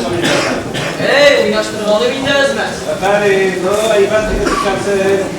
Шамил әфәнде. Әй, уйнаштыргалыйм инде әз-мәз. Афәрин, ну, әйбәт егет икәнсең.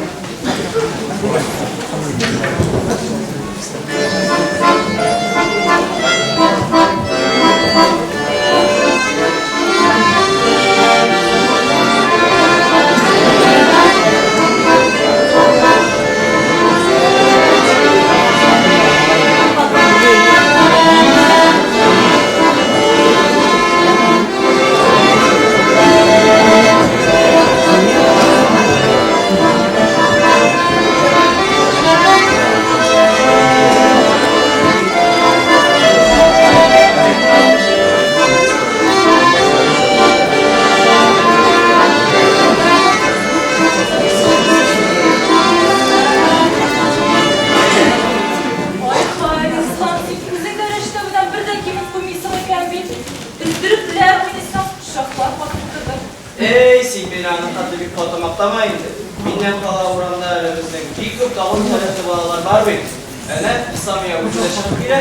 Ай-һай, Ислам, син үзең дә рәштәүдән бер дә кимен куймыйсың икән бит. Өздереп уйныйсың, шаклар катып тордым. Эй, син мине аның хәтле бик каты мактама инде. Миннән кала урамда әле безнең бик күп тагын сәләтле балалар бар бит. Әнә, Исламия үзе дә чыгып килә.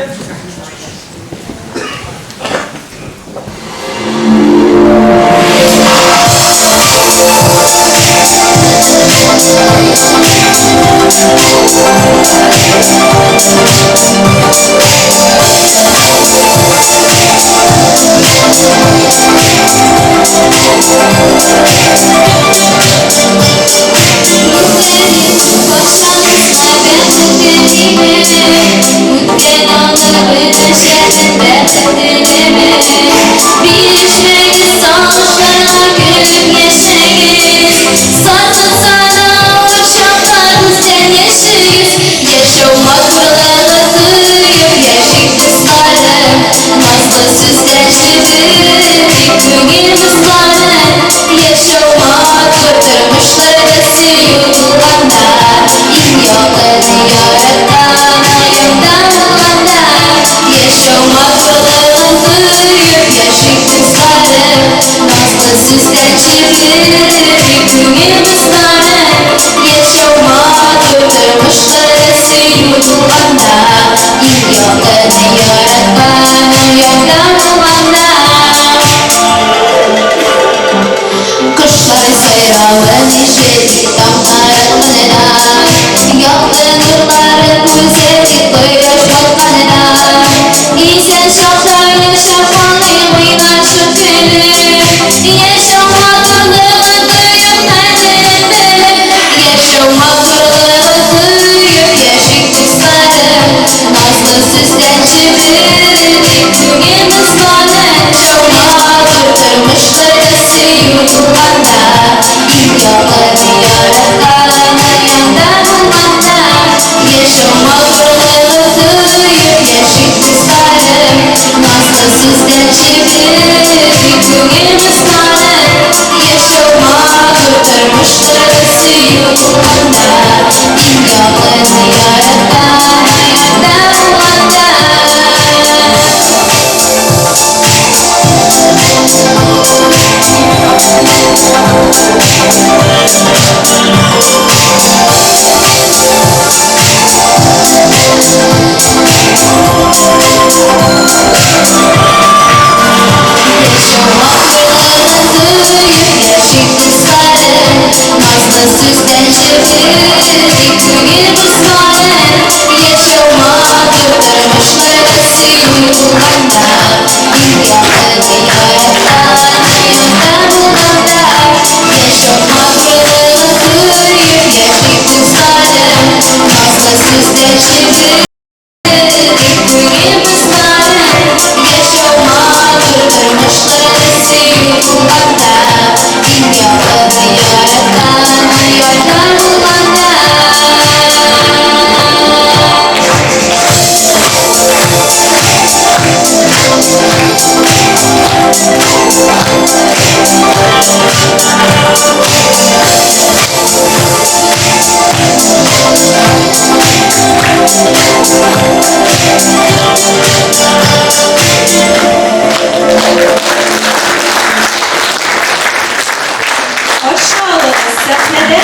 Каршы алыгыз, сәхнәдә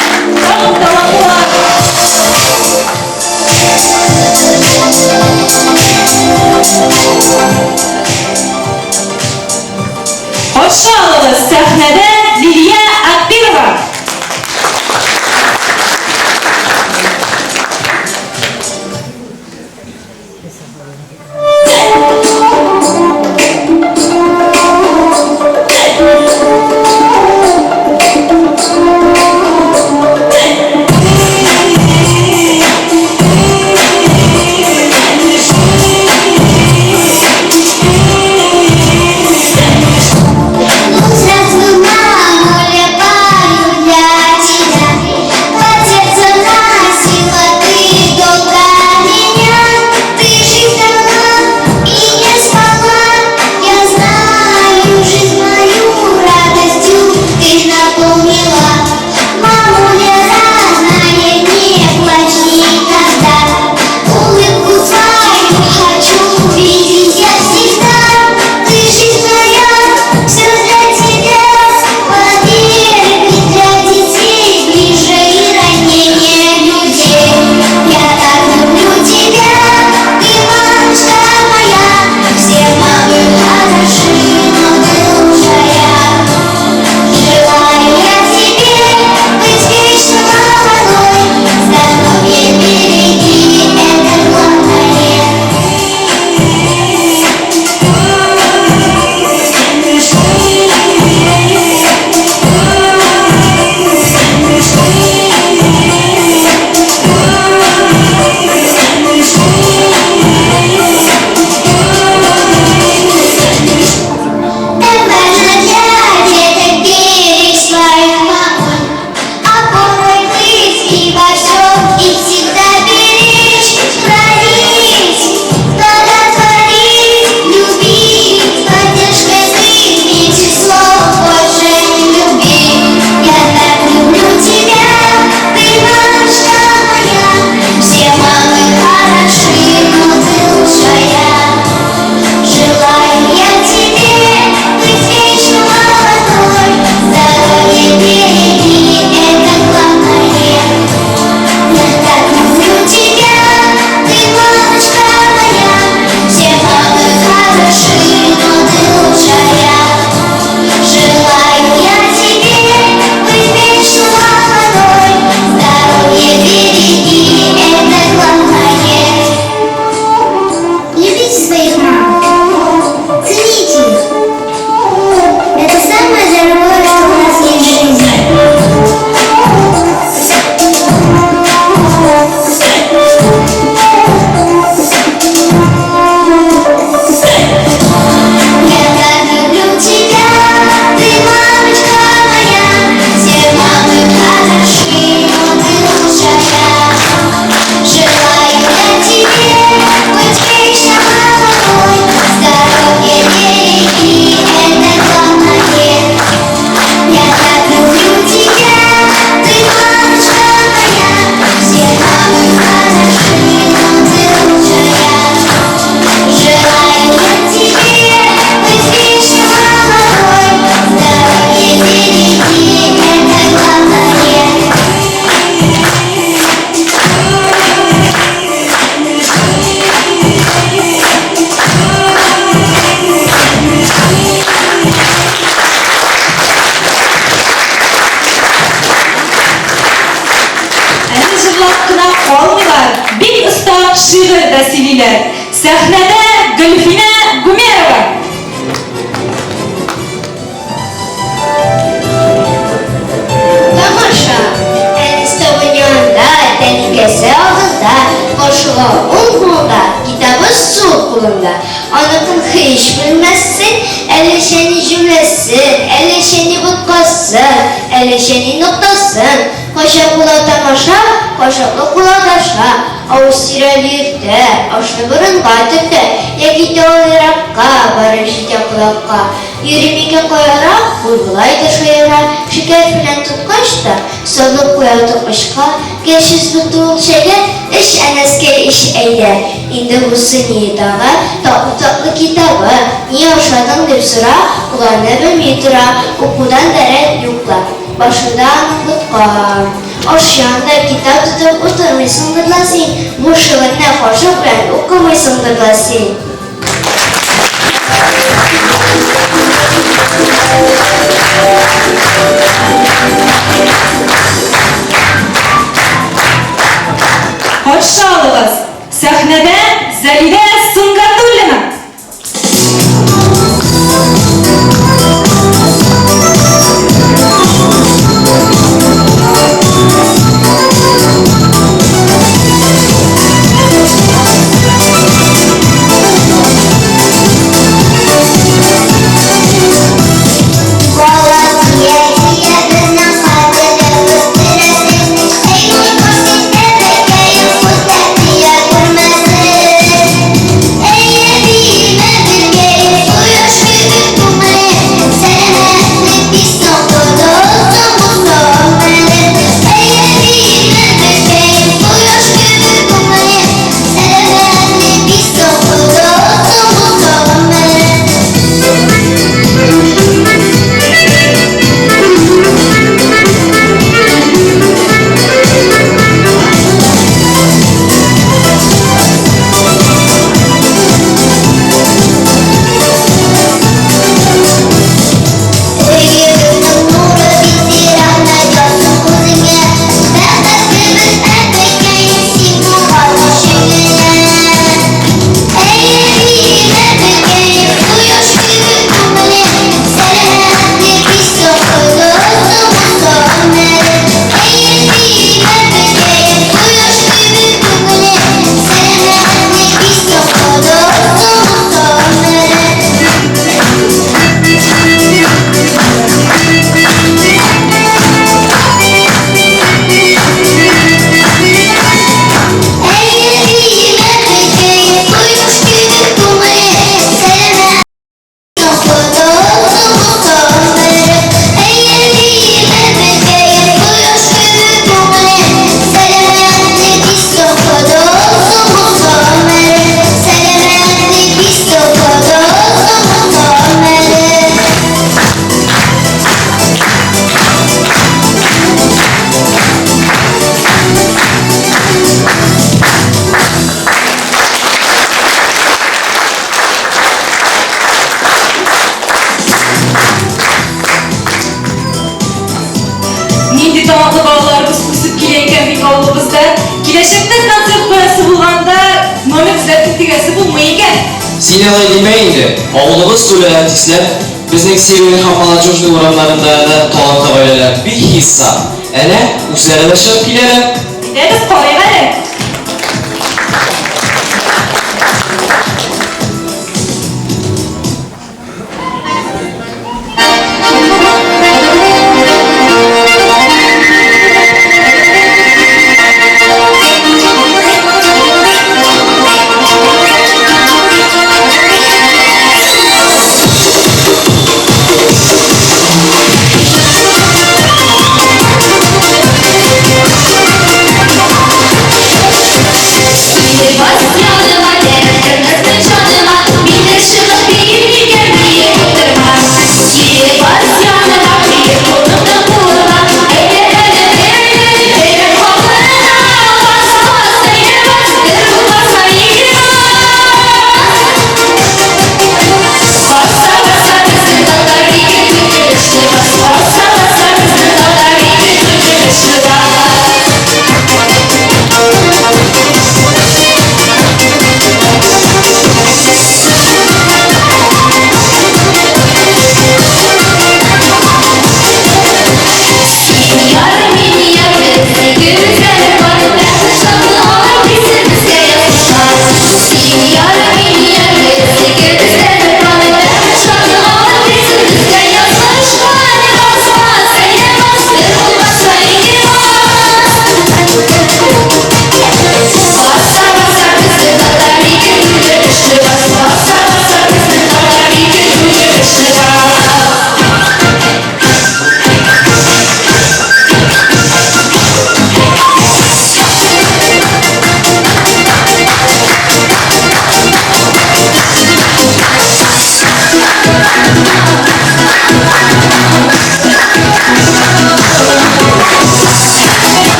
тагын талантлар. Каршы алыгыз, сәхнәдә Лилия Акбирова! Здравствуй, мамуля, пою для тебя. Под сердцем носила ты долго меня. Ты жизнь дала и не спала. Я знаю, жизнь мою радостью ты наполнила. Мамуля родная, не плачь никогда. Улыбку твою хочу видеть я всегда. Ты жизнь моя, все для тебя. Поверь, ведь для детей ближе и роднее людей. Я так люблю тебя, ты мамочка моя. Все мамы хороши, но ты лучшая. Желаю я тебе быть вечно молодой, здоровье береги, это главное. Так важно для деток беречь своих мамуль, опорой быть и во всем их всегда беречь, хранить, благотворить, любить, поддержкой быть, ведь число больше любви. Я так люблю тебя, ты мамочка моя, все мамы хороши, но ты лучшая. Желаю я тебе быть вечно молодой, здоровье береги, это главное. Я так люблю тебя, ты мамочка моя, все мамы хороши, но ты лучшая. Желаю я тебе быть вечно молодой, здоровье береги, это главное. Любите своих мам, цените их. Это самое дорогое, что у нас есть в жизни. Я так люблю тебя, ты мамочка моя. Все мамы хороши, но ты лучшая. Желаю я тебе быть вечно молодой, здоровье береги, это главное. Я так люблю тебя, ты мамочка моя. Все мамы хороши, но ты лучшая. Желаю я тебе быть вечно молодой, здоровье береги, это главное. Әле җырлап кына калмыйлар, бик оста шигырь дә сөйлиләр. Сәхнәдә Гөлфинә Гумерова. Тамаша! Әнис тавы янында, тәлинкәсе авызда, кашыгы уң кулында, китабы сул кулында. Аныкын һич белмәссең, әллә чәни җөмләсен, әллә чәни боткасын, әллә чәни ноктасын. Кайчак була тамаша, кайчаклы кул адаша, авыз тирәли йөртә, ашны борынга төртә, яки тау еракка барып җитә колакка. Йөри микән каярак, ул болай да шаяра, шикәр белән тоткач та, салып куя токмачка, гәрчә бетте ул чәйгә, эч, Әнәскәй, эч әйдә. Инде бусы ни тагы, татлы-татлы китабы, ни ашадың дип сора, ул аны белми тора, укудан да рәт юк ла, башында аның ботка. Аш янында китап тотып утырмыйсыңдыр ла син, бу шигырьне кашык белән укымыйсыңдыр ла син. Каршы алыгыз, сәхнәдә Зәлидә Сөнгатуллина! Бала тия-тия безнең кадеребез терәсен. Эй, матур син, әбекәем, күз дә тия күрмәсен. Эй, әбием, әбекәем, кояш кебек күңелем, сәламәтлек бик соңгы olsun bu son benim. Ey әбием, әбекәем, кояш кебек күңелем, сәламәтлек бик соңгы olsun bu son benim. Өйебезнең нуры бите, рәхмәт яусын күзеңә. Бәхетлебез, әбекәем, син булган өчен генә. Әй, әбием, әбекәем, кояш кебек күңелем, сәламәтлек бик соңгы olsun bu son benim. Әй, әбием, әбекәем, кояш кебек күңелем, сәламәтлек бик соңгы olsun bu son benim. Әй, әбием, әбекәем, кояш кебек күңелем, сәламәтлек соңгы olsun bu son benim. Әй, әбием, әбекәем, кояш кебек күңелем, сәламәтлек бик соңгы olsun bu son benim. Сәламәтлек бик соңгы olsun bu son benim. Нинди талантлы балаларыбыз үсеп килә икән бит авылыбызда. Киләчәктә концерт куясы булганда номер эзләп интегәсе булмый икән. Син алай димә инде. Авылыбыз тулы артистлар, безнең Северный һәм Молодежный урамнарында да талантлы гаиләләр бихисап. Әнә, үзләре дә чыгып киләләр. Әйдәгез, карыйк әле.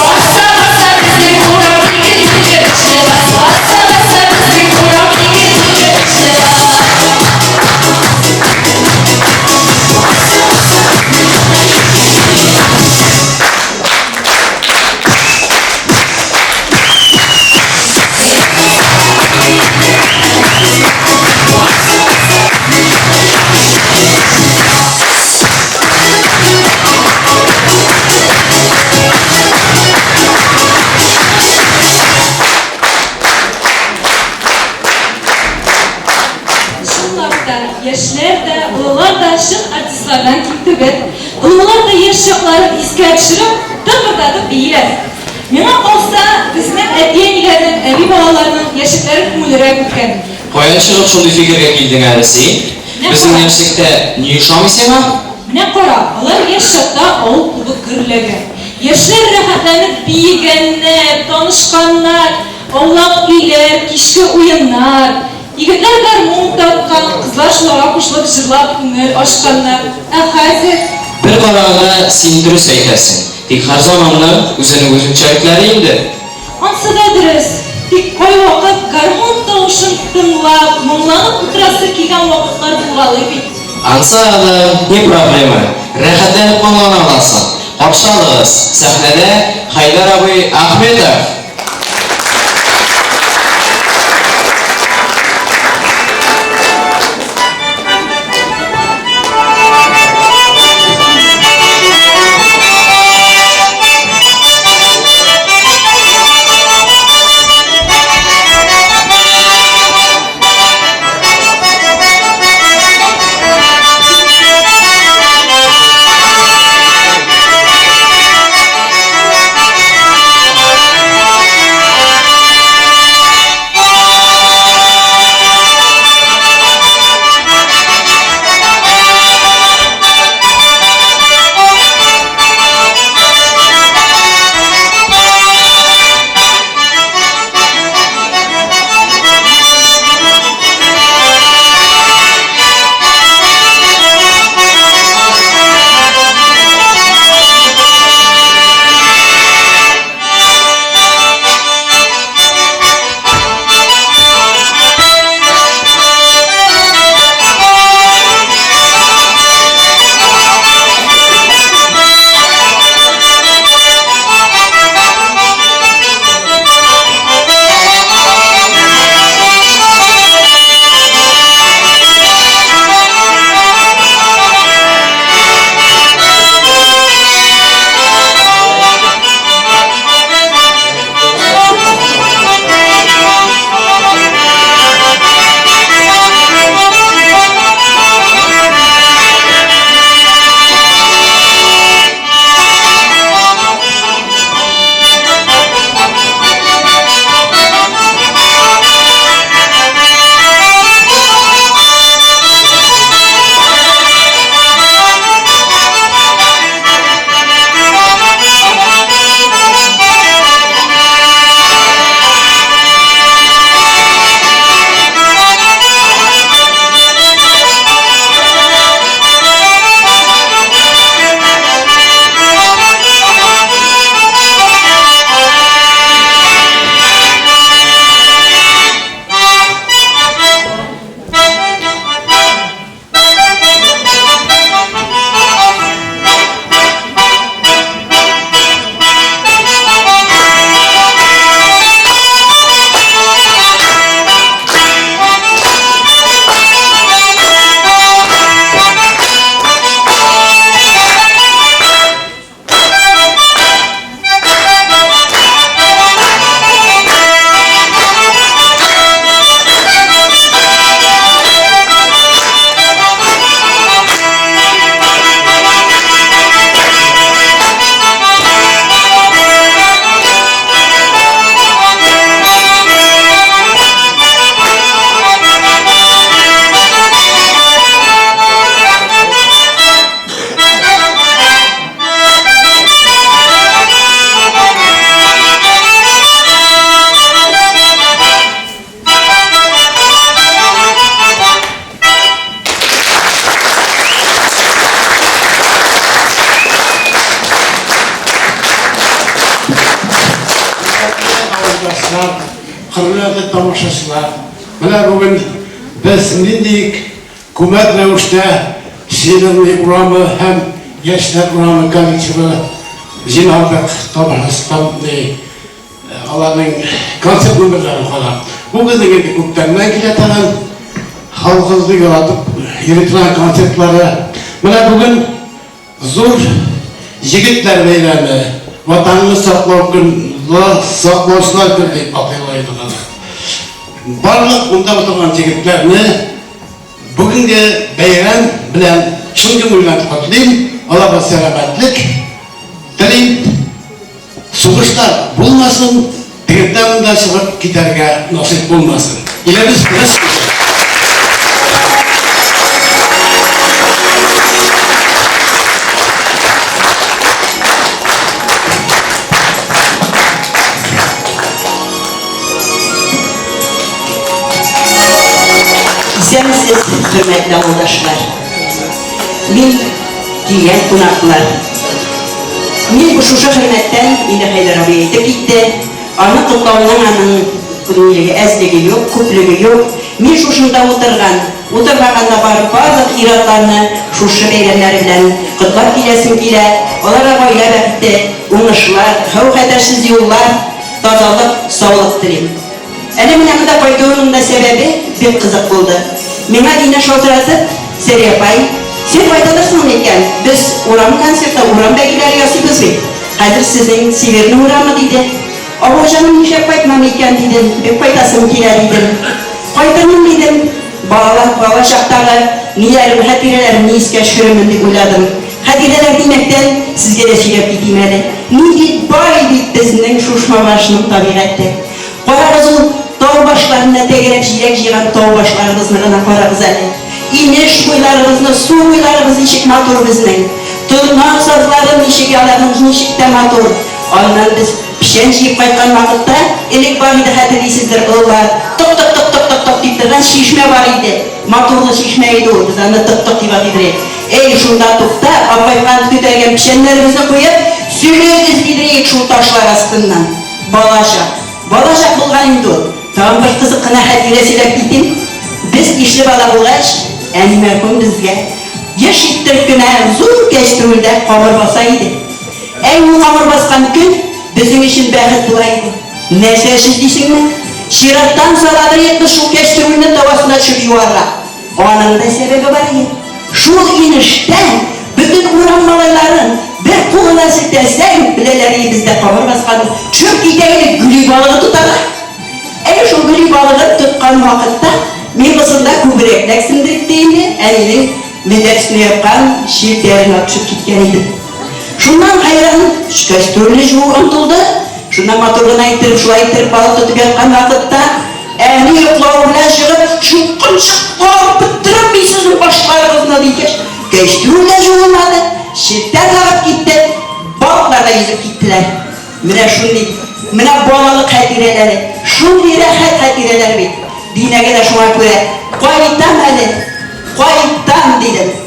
Баса, баса, безнең урам икенче бас. Баса, баса, безнең урам икенче бас. Чынлап та, яшьләр дә, олылар да чын артистлардан ким түгел. Олылар да яшь чакларын искә төшереп, тыпырдатып бииләр. Миңа калса, безнең әти-әниләрнең, әби-бабаларның яшьлекләре күңеллерәк үткән. Каян чыгып шундый фикергә килдең әле син? Безнең яшьлектә ни ошамый сиңа? Менә кара, алар яшь чакта авыл клубы гөрләгән. Яшьләр рәхәтләнеп биегәннәр, танышканнар, аулак өйләр, кичке уеннар. Егетләр гармун тарткан, кызлар шуларга кушылып җырлап күңел ачканнар. Ә хәзер? Бер караганда син дөрес әйтәсең. Тик һәр заманның үзенең үзенчәлекләре инде. Ансы да дөрес. Тик кайвакыт гармун тавышын тыңлап, моңланып утырасы килгән вакытлар булгалый бит. Ансы аның не проблема. Рәхәтләнеп моңлана аласың. Каршы алыгыз, сәхнәдә Хәйдәр абый Ахметов! авылдашлар, хөрмәтле тамашачылар! Менә бүген без нинди күмәк рәвештә Северный урамы һәм Яшьләр урамы коллективы җыйналдык, тамашачы, аларның концерт номерларын карап. Бу безнең инде күптәннән килә торган, халкыбызны яратып йөри торган концертлары. Менә бүген Зур егетләр бәйрәме, Ватанны саклау көн, саклаучылар көне дип атыйлар иде аны. Барлык монда утырган егетләрне бүгенге бәйрәм белән чын күңелдән котлыйм, аларга сәламәтлек телим. Сугышлар булмасын, тегендә-монда чыгып китәргә насыйп булмасын. Илебез тыныч булсын. Исәнмесез, хөрмәтле авылдашлар. Мин килгән кунаклар. Мин бу шушы хөрмәттән, инде Хәйдәр абый әйтеп китте, аны котлауның аның нилеге, әзлеге юк, күплеге юк. Мин шушында утырган, утырмаган да бар барлык ир-атларны шушы бәйрәмнәре белән котлап киләсем килә. Аларга гаилә бәхете, уңышлар, хәү-хәтәрсез юллар, тазалык, саулык телим. Әле менә монда кайтуымның да сәбәбе бик кызык булды. Миңа Динә шалтыратып, Сәрия апай, син кайталырсың микән? Без урам концерты, урам бәйгеләре ясыйбыз бит. Хәзер сезнең Северный урамы, диде. Авыл җаным, нишләп кайтмам икән, дидем, бик кайтасым килә, дидем. Кайтырмын, дидем. Балалар, бала чактагы ниләрем, хатирәләремне искә төшерермен дип уйладым. Хатирәләр димәктән, сезгә дә сөйләп китим әле. Нинди бай бит безнең Шушмабашның табигате. Карагыз ул тау башларында тәгәрәп җиләк җыйган тау башларыбызны гына карагыз әле. Инеш буйларыбызны, су буйларыбыз ничек матур безнең. Торна сазлары ничек аларның ничек тә матур. Аннан без печән җыеп кайткан вакытта, элек бар иде хәтерлисездер, олылар, ток-ток-ток-ток-ток-ток дип торган чишмә бар иде. Матурлы чишмә иде ул, без аны ток-ток дип атыйдыр идек. Әй, шунда туктап, апайкан күтәргән печәннәребезне куеп, сөлге эзлидер идек шул ташлар астыннан. Балачак. Балачак булган инде ул. Тагын бер кызык кына хатирә сөйләп китим. Без ишле бала булгач, әни мәрхүм безгә еш иттереп кенә зур кәчтрүлдә камыр баса иде. Әй, ул камыр баскан көн безнең өчен бәхет була иде. Нәрсә өчен дисеңме? Чираттан саладыр идек без шул кәчтрүлне тау астына төшеп юарга. Аның да сәбәбе бар иде. Шул инештән бөтен урам малайларын бер кулына селтәсәң, беләләр иде бездә камыр басканын, төшеп китә идек гөли балыгы тотарга. Әйе, шул гөли балыгын тоткан вакытта мин бусында күбрәк ләксендертте инде, әнинең мендәр өстенә япкан челтәрен алып төшеп киткән идем. Шуннан хәйран кәстрүлне җуу онтылды. Шуннан матур гына иттереп, шулай иттереп балык тотып яткан вакытта, Әни йоклавы белән чыгып, чукынчыклар, бетерәм мин сезнең башларыгызны, дигәч, кәчтүр дә җуылмады, челтәр дә агып китте, балыклар да йөзеп киттеләр. Менә шундый, менә балалык хатирәләре, шундый рәхәт хатирәләр бит. Динәгә дә шуңа күрә, кайтам әле, кайтам, дидем.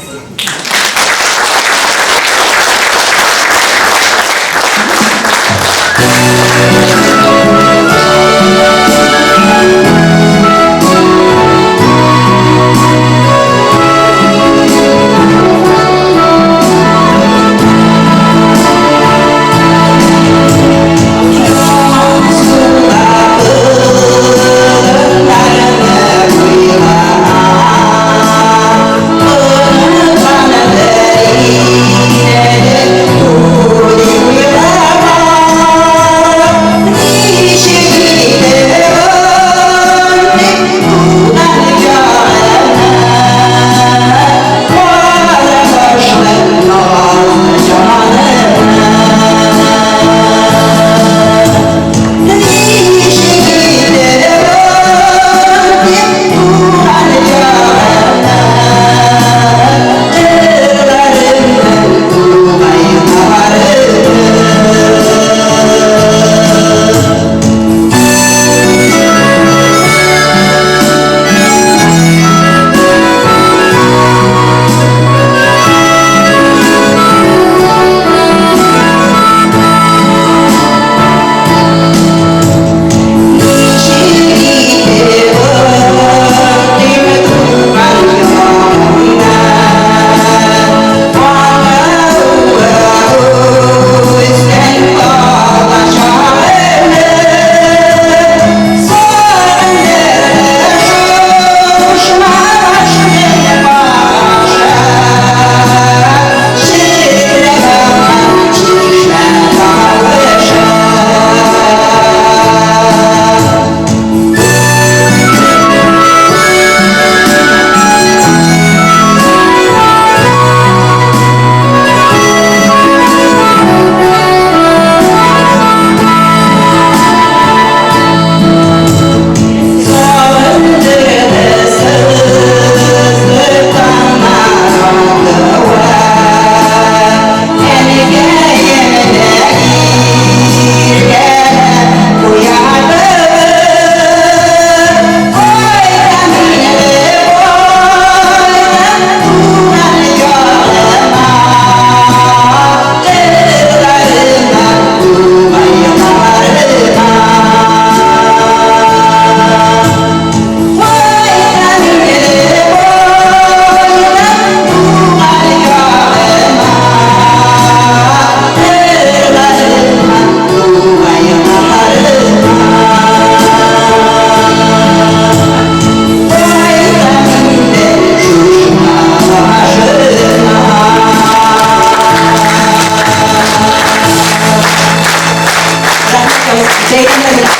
Бәйрәмнәр белән!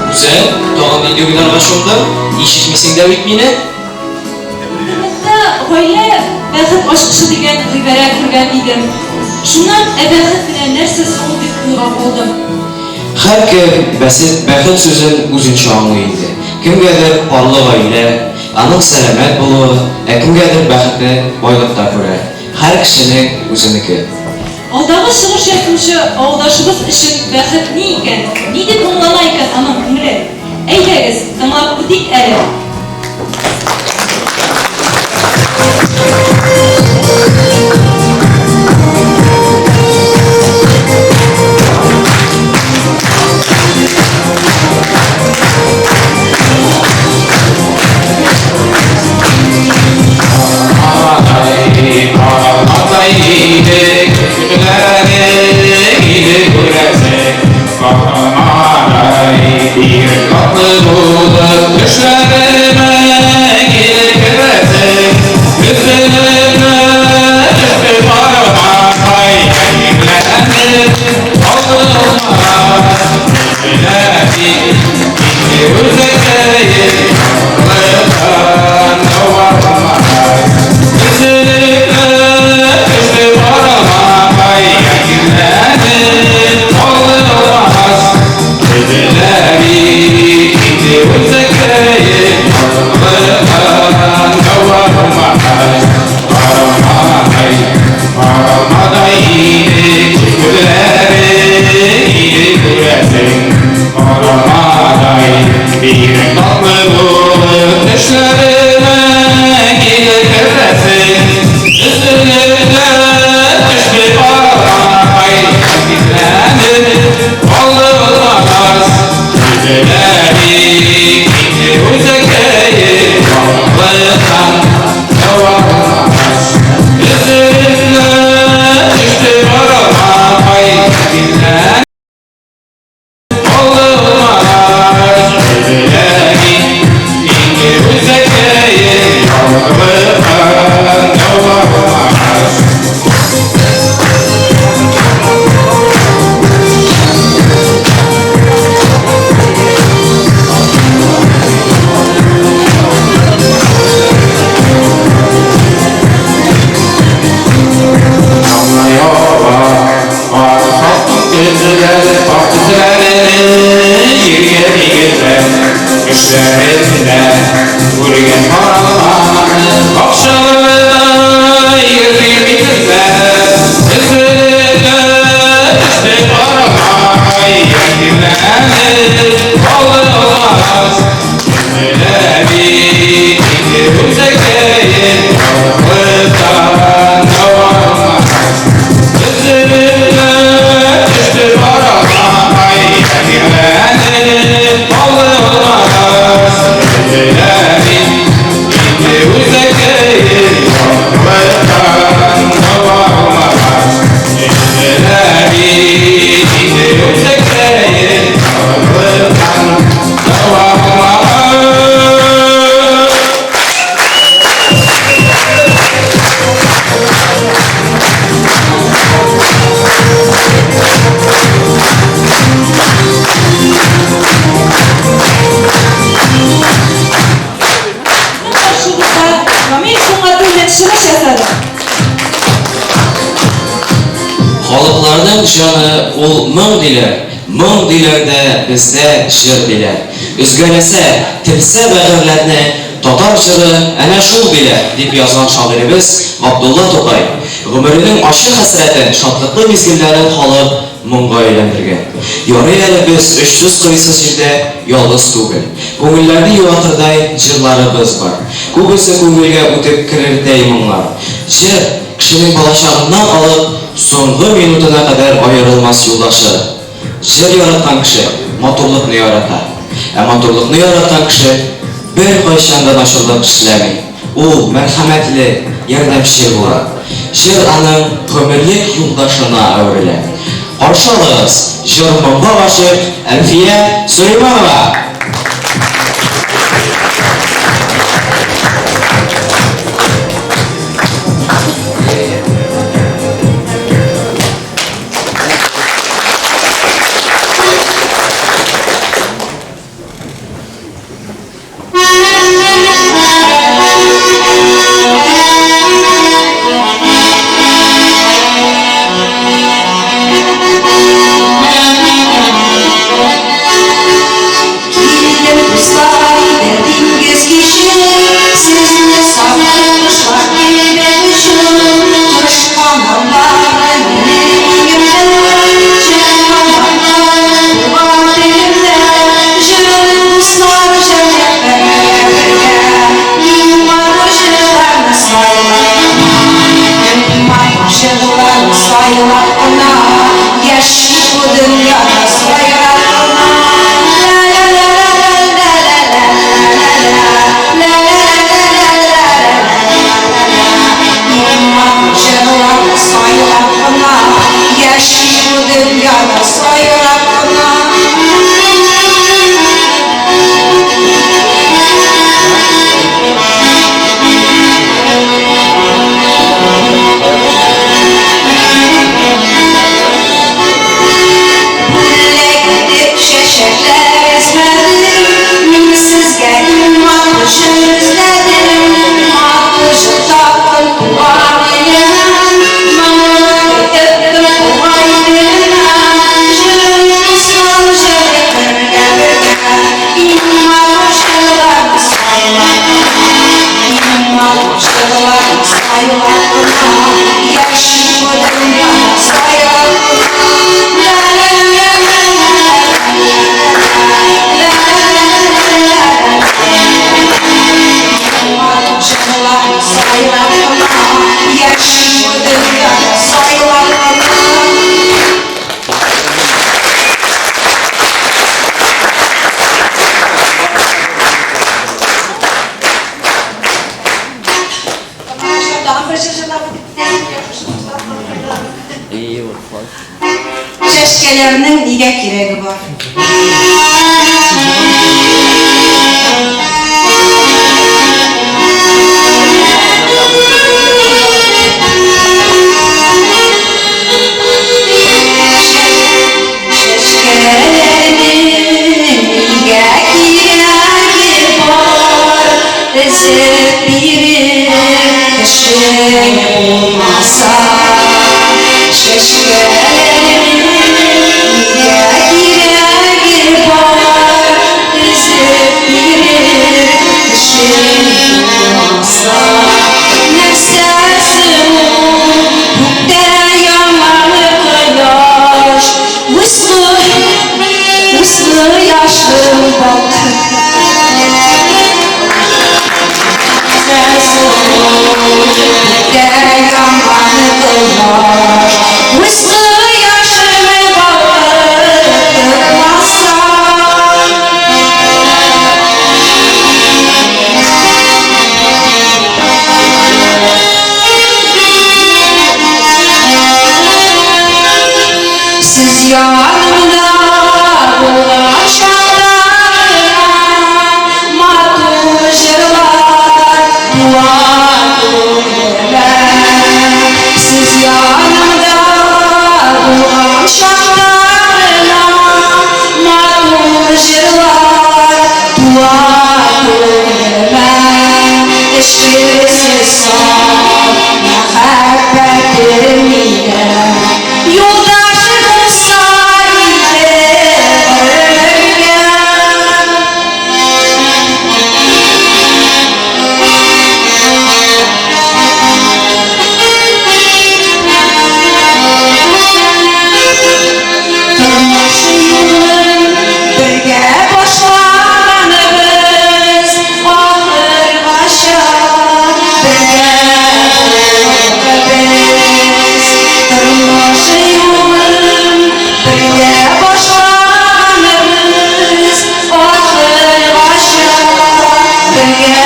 Гүзәл, тагын нинди уйларга чумдың? Ишетмисең дә бит мине. Интернетта гаилә бәхет ачкычы дигән гыйбарә күргән идем. Шуннан ә бәхет менә нәрсә соң ул дип уйга калдым. Һәркем бәсет, бәхет сүзен үзенчә аңлый инде. Кемгәдер парлы гаилә, аның сәламәт булуы, ә кемгәдер бәхетне байлыкта күрә. Һәр кешенең үзенеке. Алдагы чыгыш ясаучы авылдашыбыз өчен бәхет ни икән, ни дип аңлана икән аның күңеле? Әйдәгез, тыңлап үтик әле. Безнең каршыбызда Рамил Сөнгатуллин чыгыш ясады. Халыкларның җаны ул моң диләр, моң диләр дә бездә җыр диләр. Өзгәләсә, телсә бәгырьләрне татар җыры әнә шул диләр, дип язган шагыйребез Габдулла Тукай. Гомеренең ачы хәсрәтен, шатлыклы мизгелләрен халык моңга әйләндергән. Ярый әле без очсыз-кырыйсыз җирдә ялгыз түгел. Күңелләрне юатырдай җырларыбыз бар. Күбесе күңелгә үтеп керердәй моңнар. Җыр, кешенең балачагыннан алып, соңгы минутына кадәр аерылмас юлдашы. Җыр яраткан кеше матурлыкны ярата. Ә матурлыкны яраткан кеше беркайчан да начарлык эшләми. Ул мәрхәмәтле, ярдәмчел була. Җыр аның гомерлек юлдашына әверелә. Каршы алыгыз, җыр-моңга гашыйк Әлфия Сөләйманова! Матур җырлар сайлап кына, Яши бу дөнья сайрап кына. Матур җырлар сайрап кына, Яши бу дөнья сайлап кына. Чәчкәләрнең нигә кирәге бар? Чәчкәләрнең нигә кирәге бар? Өзеп бирер кешең булмаса. Чәчкәләрнең нигә кирәге бар? Өзеп бирер кешең булмаса. Нәрсәсе ул күктә янган кояш? Үз үз кояшың балкып. Нәрсәсе ул күктә янган кояш? Үз кояшың балкып тормаса. Сез янымда булган чакта гына матур җырлар туа күңелемә. Сез янымда булган чакта гына матур җырлар туа күңелемә. Эчкерсез саф мәхәббәтем минем юлдаш булса иде гомергә. Тормыш юлын бергә башлаганыбыз, ахыргача бергә булырбыз. Тормыш юлын бергә башлаганыбыз, ахыргача бергә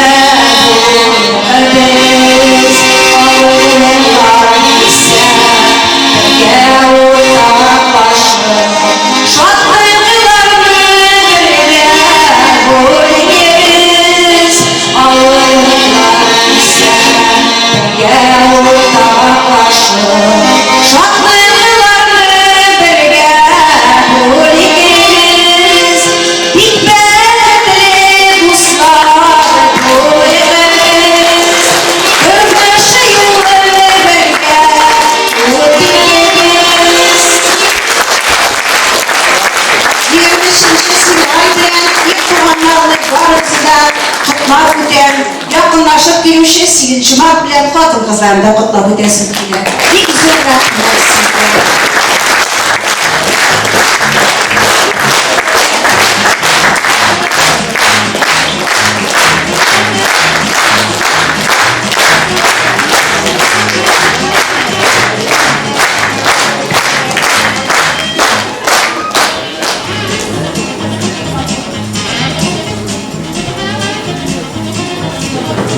булырбыз. Авырлыклар килсә, бергә уртаклашып, шатлыкларны бергә бүлгебез. Авырлыклар килсә, бергә уртаклашып, шатлыкларны бергә бүлгебез. Бик бәхетле дуслар булырбыз. Тормыш юлы бергә үтегез. 23 февраль белән ир туганнарны барыгызны да котлап үтәм. Якынлашып килүче 8 март белән хатын-кызларны да котлап үтәсем килә. Бик зур рәхмәт сезгә.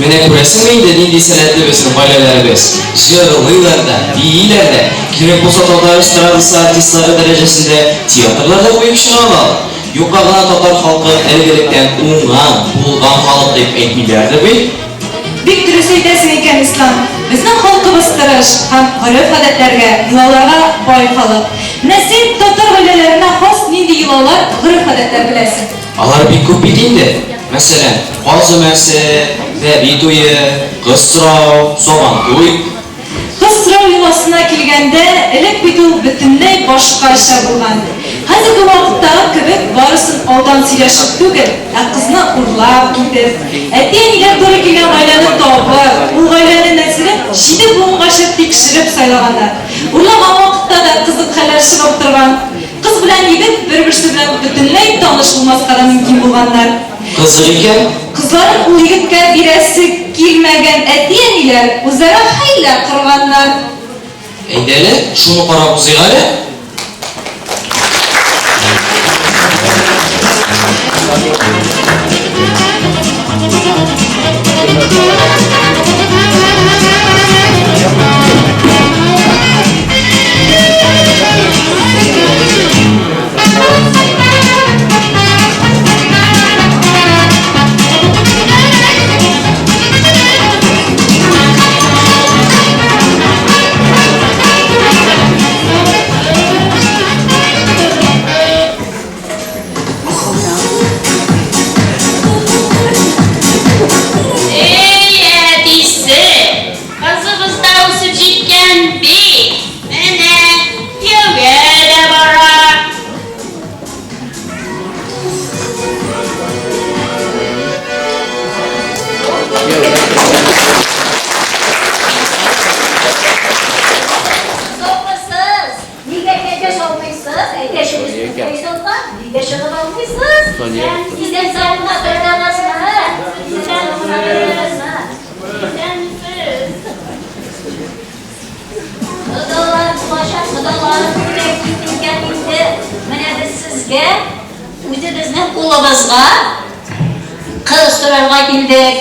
Менә күрәсеңме инде, нинди сәләтле безнең гаиләләребез. Җырлыйлар да, бииләр дә. Кирәк булса, татар эстрадасы артистлары дәрәҗәсендә театрларда куеп чыга алалар. Юкка гына татар халкын элек-электән уңган, булган халык дип әйтмиләрдер бит. Бик дөрес әйтәсең икән, Ислам. Безнең халкыбыз тырыш һәм гореф-гадәтләргә, йолаларга бай халык. Менә син татар гаиләләренә хас нинди йолалар, гореф-гадәтләр беләсең? Алар бик күп бит инде. Мәсәлән, каз өмәсе, бәби туе, кыз сорау, сабантуй. Кыз сорау йоласына килгәндә, элек бит ул бөтенләй башкача булган. Хәзерге вакыттагы кебек барысын алдан сөйләшеп түгел, ә кызны урлап китеп, әти-әниләр туры килгән гаиләне табып, булганнар. Кызык икән. Кызларын ул егеткә бирәсе килмәгән әти-әниләр үзара хәйлә корганнар. Әйдәле, шуны карап узыйк әле. Эй, әтисе, кызыбыз да үсеп җиткән бит. Менә, кияүгә дә бара. Саумысыз! Нигә кәҗә салмыйсыз? Әйдәшегез күкәй салган, нигә чыгып алмыйсыз? Сездән саумы тордыгызмы? Сездән тордыгызмы? Исәнмесез! Кодалар булачак, кодалар күбрәк китенгән инде. Менә без сезгә үзебезнең улыбызга кыз сорарга килдек.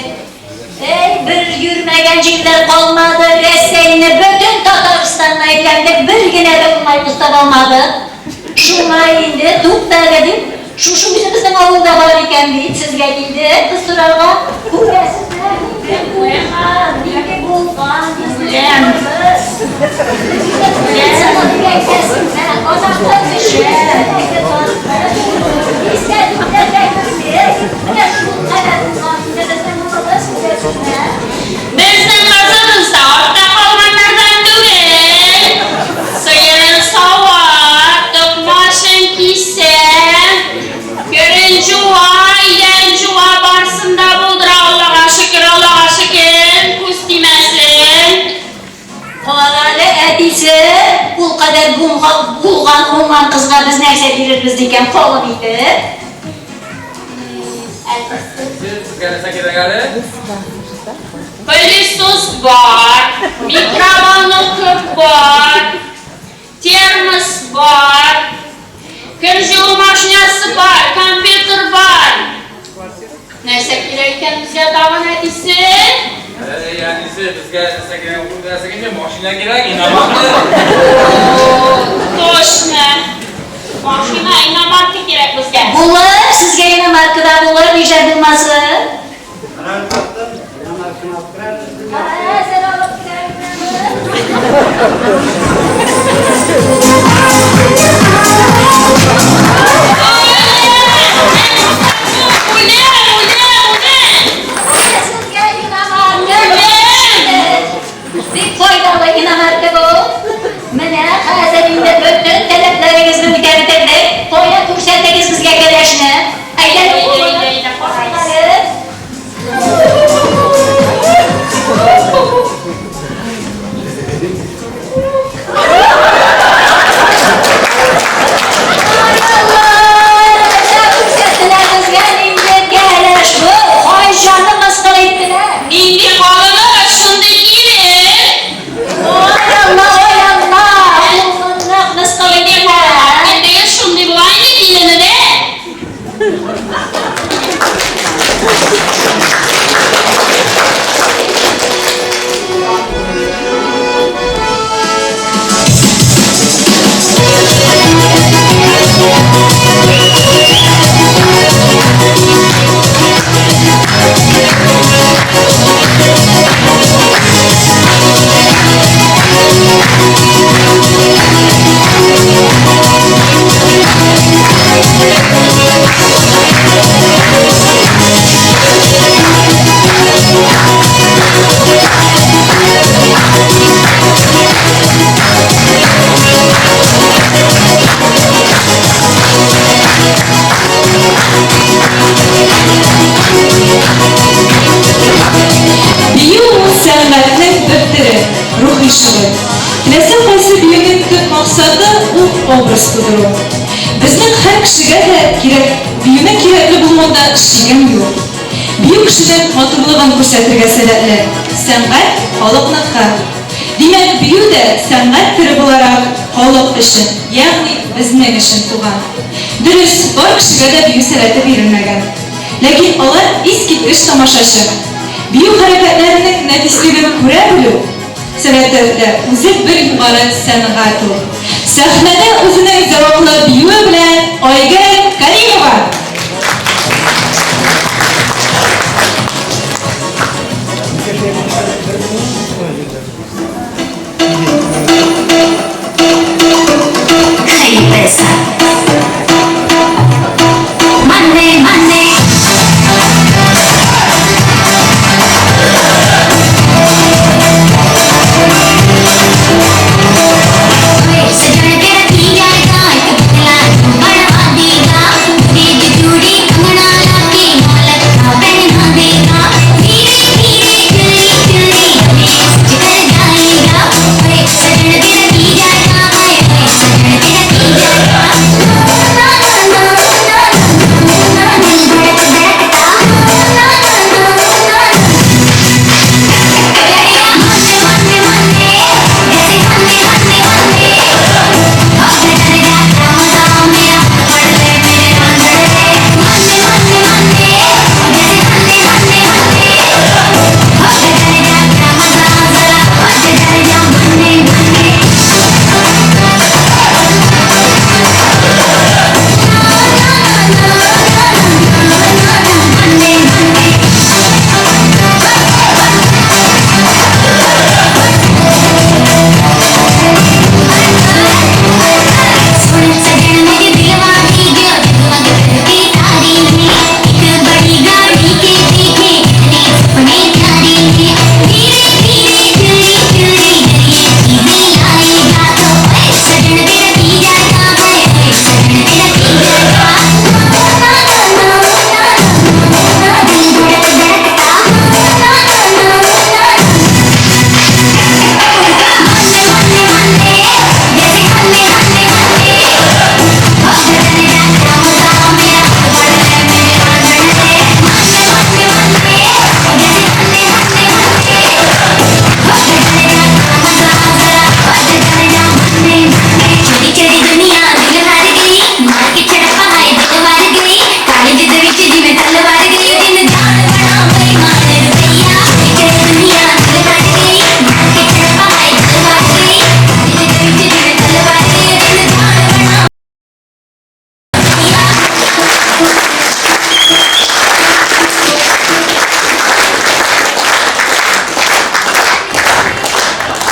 Әй, бер йөрмәгән җирләр калмады, Рәсәйне, бөтен Татарстанны әйләндек, бер генә дә уңай кыз таба алмадык. Шуңа инде, тукта әле дип, шушы үзебезнең авылда бар икән бит, сезгә килдек кыз сорарга. Күрәсезме, нинди уңган, нинди булган безнең кызыбыз. Безнең кызыбыз да артта калганнардан түгел. Сыерын сава, токмачын кисә, керен җуа, идән җуа, барсын да булдыра, Аллага шөкер, Аллага шөкер, күз тимәсен. Карале, әтисе, ул кадәр булган, уңган кызга без нәрсә бирербез икән, калым итеп? Әтисе. Сезгә нәрсә кирәк әле? Пылесос бар, микроволновка бар, термос бар, кер җуу машинасы бар, компьютер бар. Нәрсә кирәк икән безгә тагын, әтисе? Әй, әнисе, безгә нәрсә кирәк? Нәрсә кирәк? Машина кирәк, иномарка. Точно. Машина, иномарка кирәк безгә. Булыр, сезгә иномарка да булыр, нишләп булмасын? Хәзер алып керәм. Үләм, үләм, үләм! Сезгә иномарка. Бик файдалы иномарка бу. Менә хәзер инде бөтен таләпләрегезне үтәп бетердек. Кая күрсәтегез безгә кәләшне? Әйдә, Әйдә, әйдә, әйдә, карыйбыз. Нинди калыны, шундый килен. Нинди калын, шундый була инде килене дә. Бию ул сәнгатьнең бер төре, рухи шөгыль. Теләсә кайсы биюнең төп максаты ул образ тудыру. Безнең һәр кешегә дә кирәк биюнең кирәкле булуын турында шигем юк. Бию кешенең матурлыгын күрсәтергә сәләтле. Сәнгать, халыкныкы. Димәк, бию дә сәнгать төре буларак халык өчен, ягъни безнең өчен туган. Дөрес, бар кешегә дә бию сәләте бирелмәгән. Ләкин алар искиткеч тамашачы. Бию хәрәкәтләренең нәфислеген күрә белү сәләте дә үзе бер югары сәнгать ул. Сәхнәдә үзенең зәвыклы биюе белән Айгөл Каримова!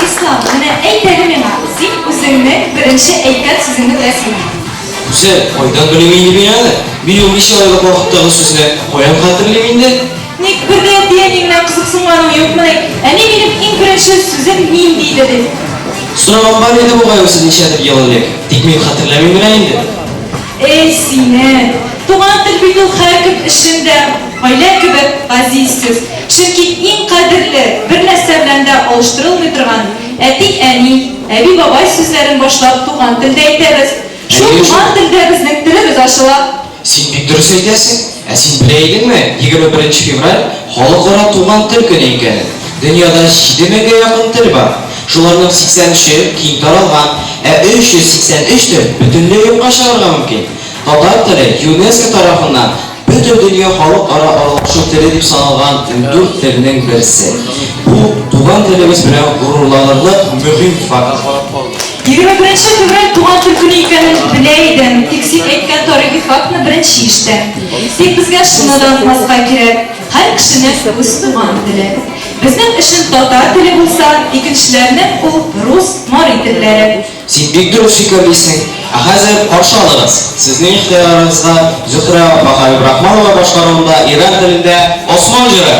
Ислам, менә әйт әле миңа, син үзеңнең беренче әйткән сүзеңне беләсеңме? Гүзәл, кайдан белим инде мин аны? Мин ул ничә айлык вакыттагы сүзне каян хәтерлим инде? Ник бер дә әти-әниеңнән кызыксынганың юкмыни? Әни минем иң беренче сүзем нинди иде дип. Сораган бар иде бугай үзе ничәдер ел элек, тик мин хәтерләмим генә инде. Эй, сине! Туган тел бит ул һәркем өчен дә гаилә кебек газиз сүз. Чөнки иң кадерле, бер нәрсә белән дә алыштырылмый торган әти-әни, әби-бабай сүзләрен башлап туган телдә әйтәбез. Шул туган телдә безнең телебез ачыла. Син бик дөрес әйтәсең. Ә син белә идеңме, 21 февраль, Халыкара туган тел көне икәнен? Дөньяда 7000 гә якын тел бар. Шуларның 83-е киң таралган, ә 383 тел бөтенләй юкка чыгарга мөмкин. Татар теле ЮНЕСКО тарафыннан Бөтендөнья халыкара аралашу теле дип саналган ундүрт телнең берсе. Бу, туган телебез белән горурланырлык мөһим факт. 21 февраль туган тел көне икәнен белә идем, тик син әйткән тарихи фактны беренче ишетәм. Тик безгә шуны да онытмаска кирәк, һәр кешенең үз туган теле. Безнең өчен татар теле булса, икенчеләрнең ул рус, мари телләре. Син бик дөрес фикерлисең. Ә хәзер каршы алыгыз, сезнең ихтыярыгызга Зөһрә апа Хәбибрахманова башкаруында Иран телендә Осман җыры!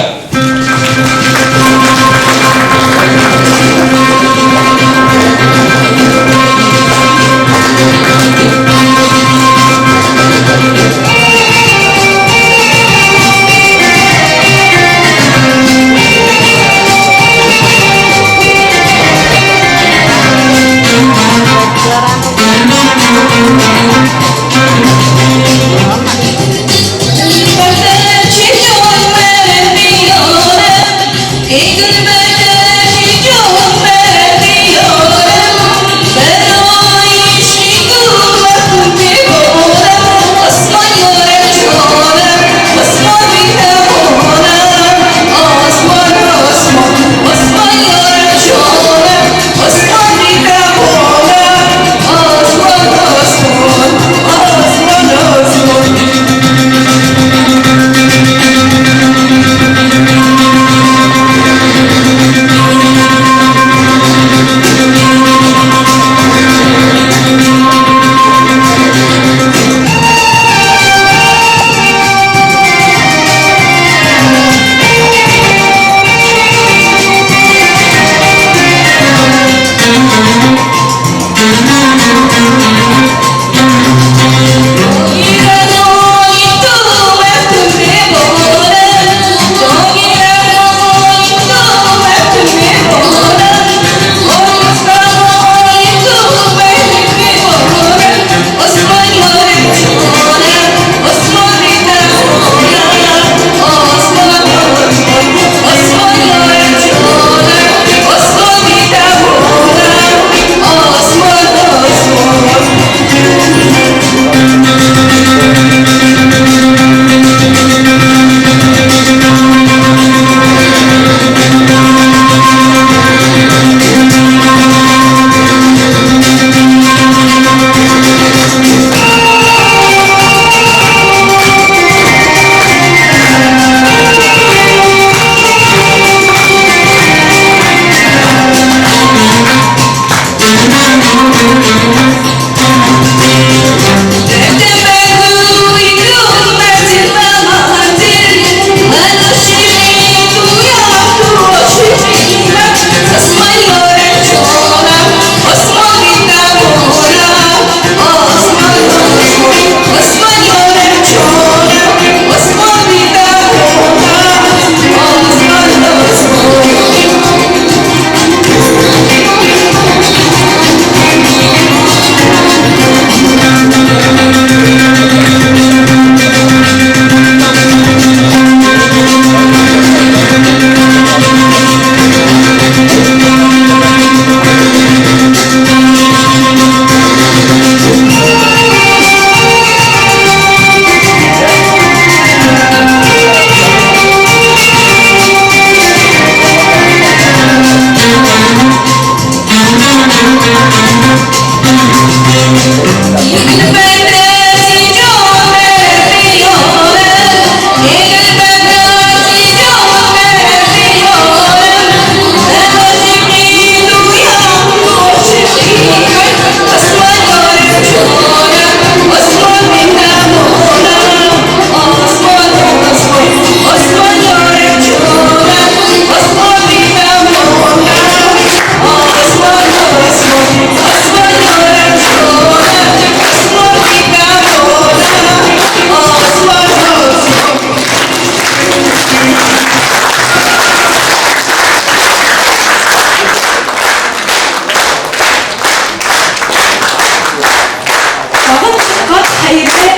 Тагын кат хәерле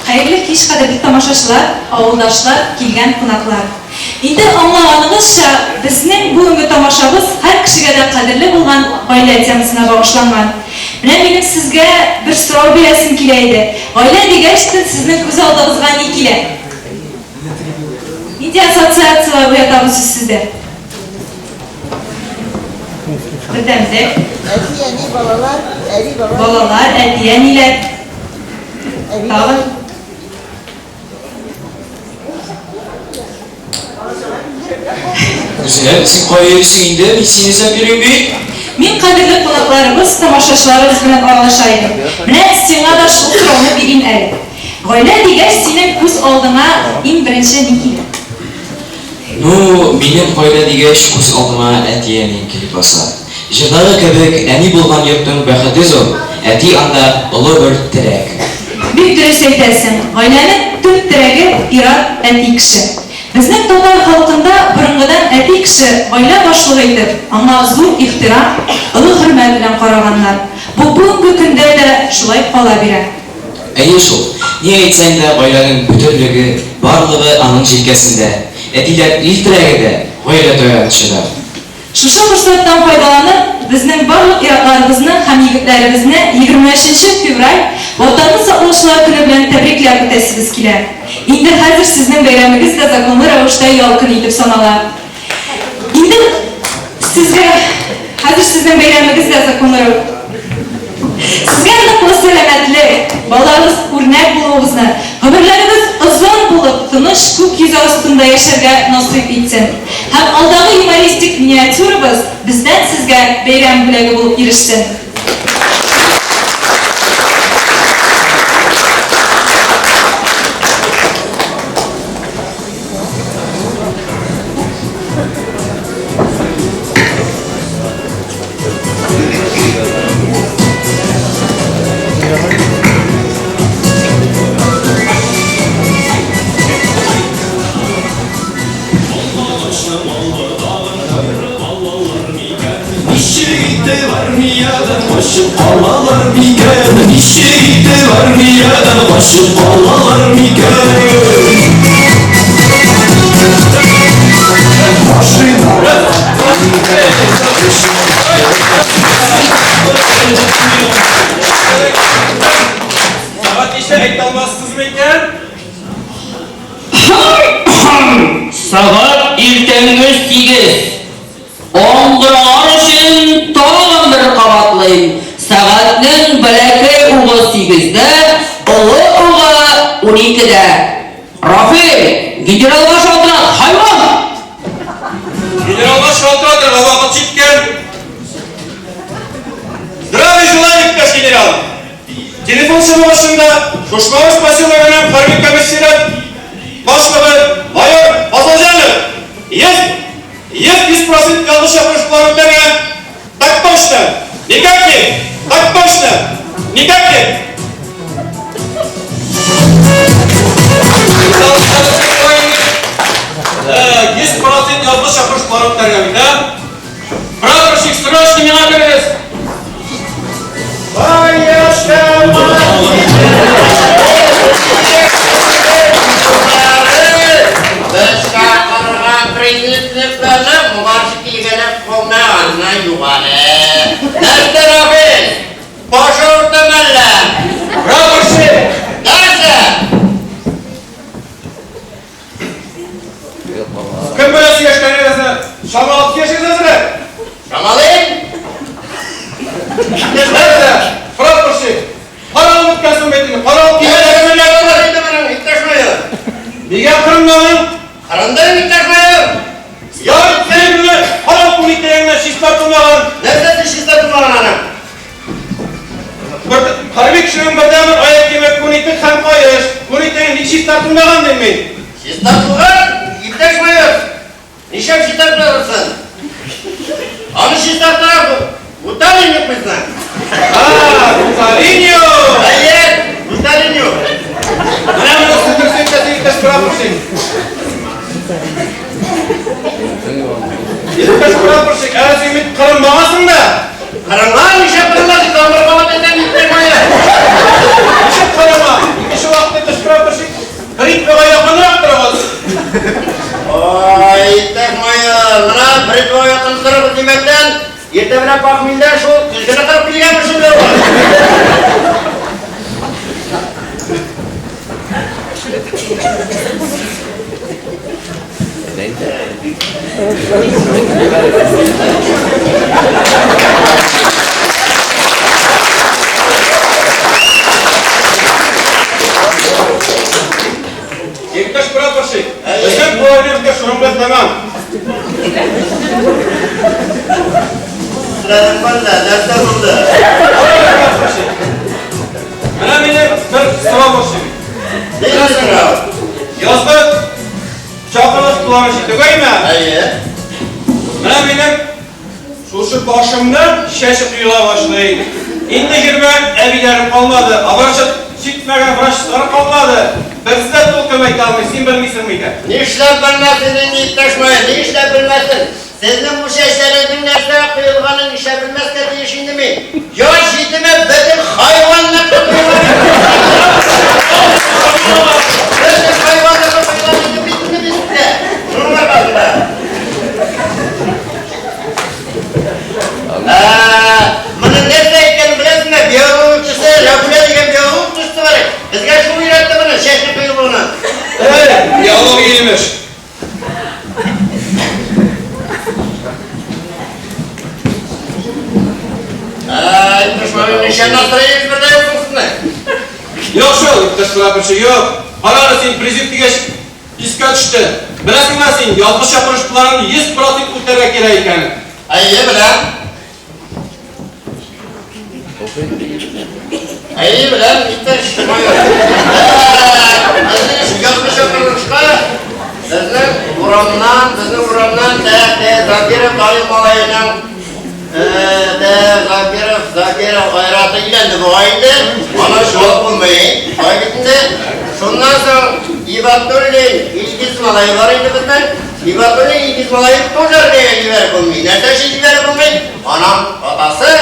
Хәерле кич, кадерле тамашачылар, авылдашлар, килгән кунаклар. Инде аңлаганыгызча, безнең бүгенге тамашабыз һәр кешегә дә кадерле булган гаилә темасына багышланган. Менә минем сезгә бер сорау бирәсем килә иде. Гаилә дигәч тен сезнең күз алдыгызга ни килә? Нинди ассоциацияләр уята бу сүз сездә? Бердәмлек. Әти, әни, балалар, әби, бабай. Балалар, әти, әниләр. Тагын. Гүзәл, син кая йөрисең инде? Мин сине эзләп йөрим бит. Мин кадерле кунакларыбыз, тамашачыларыбыз белән аралаша идем. Менә сиңа да шул сорауны бирим әле. Гаилә дигәч, синең күз алдыңа иң беренче ни килә? Ну, минем гаилә дигәч, күз алдыма әти-әнием килеп баса. Җырдагы кебек, әни булган йортның бәхете зур, әти анда олы бер терәк. Бик дөрес әйтәсең, гаиләнең төп терәге, ир-ат, әти кеше. Безнең татар халкында борынгыдан әти кеше гаилә башлыгы итеп, аңа зур ихтирам, олы хөрмәт белән караганнар. Бу бүгенге көндә дә шулай кала бирә. Әйе шул, ни әйтсәң дә, гаиләнең бөтенлеге, барлыгы аның җилкәсендә. Әтиләр ил терәге дә, гаилә таянычы да. Шушы форсаттан файдаланып, безнең барлык ир-атларыбызны һәм егетләребезне 23 нче февраль, Ватанны саклаучылар көне белән тәбрикләп үтәсебез килә. Инде хәзер сезнең бәйрәмегез дә законлы рәвештә ял көне итеп санала. Инде сезгә хәзер сезнең бәйрәмегез дә законлы рәв. Сезгә ныклы сәламәтлек, балаларыгыз үрнәк булуыгызны, гомерләрегез озын булып, тыныч күк йөзе астында яшәргә насыйп итсен. Һәм алдагы юмористик миниатюрабыз бездән сезгә бәйрәм бүләге булып ирешсен. Качып калалар микән? Ничек итеп армиядән качып калалар микән? Сәгать ничә әйтә алмассызмы икән? Сәгать иртәнге 8. Аңгыралар өчен тагын бер кабатлыйм, сәгатьнең бәләкәй угы сигездә, олы угы уникедә. Рафил, генералга шалтырат, хайван! Генералга шалтыратырга вакыт җиткән. Здравия желаю, иптәш генерал! Телефон чыбыгы Шушмавыш поселогының хәрби комиссариат башлыгы майор Фазылҗанов. Есть! Есть 100% ялгыш чакырышлар үтәгән. Так точно! Никак нет! Так точно! Никак нет! 100% ялгыш чакырышлар үтәгән бит, ә? Прапорщик, срочно миңа керегез! Без чакырган призывникларны моңарчы килгәне булмаганнан югары. Нәрсә, Рафил? Баш авырта мәллә? Прапорщик! Нәрсә? Кем белән сөйләшкәнегезне чамалап сөйләшегез әзрәк. Чамалыйм? Нәрсә? Прапорщик! Каралып беткәнсең бит инде, каралып килгән. Иптәш майор. Нигә кырынмадың? Кырындым, иптәш майор. Ярый, син менә каралып күнеккәнеңне чистартылмаган. Нәрсәсе чистартылмаган аның? Бер хәрби кешенең бердәнбер аяк киеме күнитек һәм каеш. Күнитегең ник чистартылмаган дим мин. Чистартылган, иптәш майор. Нишләп чистартмагансың? Аны чистарта Гуталин безнең. А, Гуталиньо! Әйе, Гуталиньо. Менә монысы дөрес әйтәсең, иптәш прапорщик. Иптәш прапорщик, әле син бит кырынмагансың да. Кырынган, нишләп кырынмас, тамыр кабат әйтәм, иптәш майор. Ничек кырынма? Икенче вакытта иптәш прапорщик бритвага якынрак торыгыз. Ай, иптәш майор, менә бритвага якын торыгыз димәктән, иртә белән похмельдә шул көзгене кырып килгәнмен шунда. Иптәш прапорщик, безнең планерка шуның белән тәмам. Сәлам бәллә, нәрсә булды? Прапорщик. Менә мине бер сорау борчый. Нинди сорау? Язгы чакырылыш планы җитүгәйме? Әйе. Менә минем шушы башымның чәче коела башлый. Инде йөрмәк әбиләрем калмады, авырчык җитмәгән врачлар калмады. Берсе дә толком әйтә алмый, син белмисеңме икән? Нишләп белмәсен инде, иптәш майор, нишләп белмәсен? Сезнең бу чәчләрегезнең нәрсә коелганын нишләп белмәскә тиеш инде мин? Яз җитеме бөтен хайванныкы коелган. Бөтен хайванныкы коелган инде бит инде мин сезгә. Шуның аркасында. Ничә настроениегез бер дә юк соң сезнең? Юк шул, иптәш прапорщик, юк. Кара аны син, призыв дигәч, искә төште. Беләсеңме син, язгы чакырыш планын 100 процент үтәргә кирәк икәнен? Әйе, беләм. Әйе, беләм, иптәш майор. Безнең язгы чакырылышка безнең урамнан, безнең урамнан тә Закиров Галим малаеның тә Закиров, Закиров Айраты өйләнде бугай инде. Аны чуалып булмый. Шулай бит инде. Шуннан соң Ибатуллин Илгиз малае бар инде безнең. Ибатуллин Илгиз малае тоже армиягә җибәреп булмый. Нәрсә өчен җибәреп булмый? Аның атасы,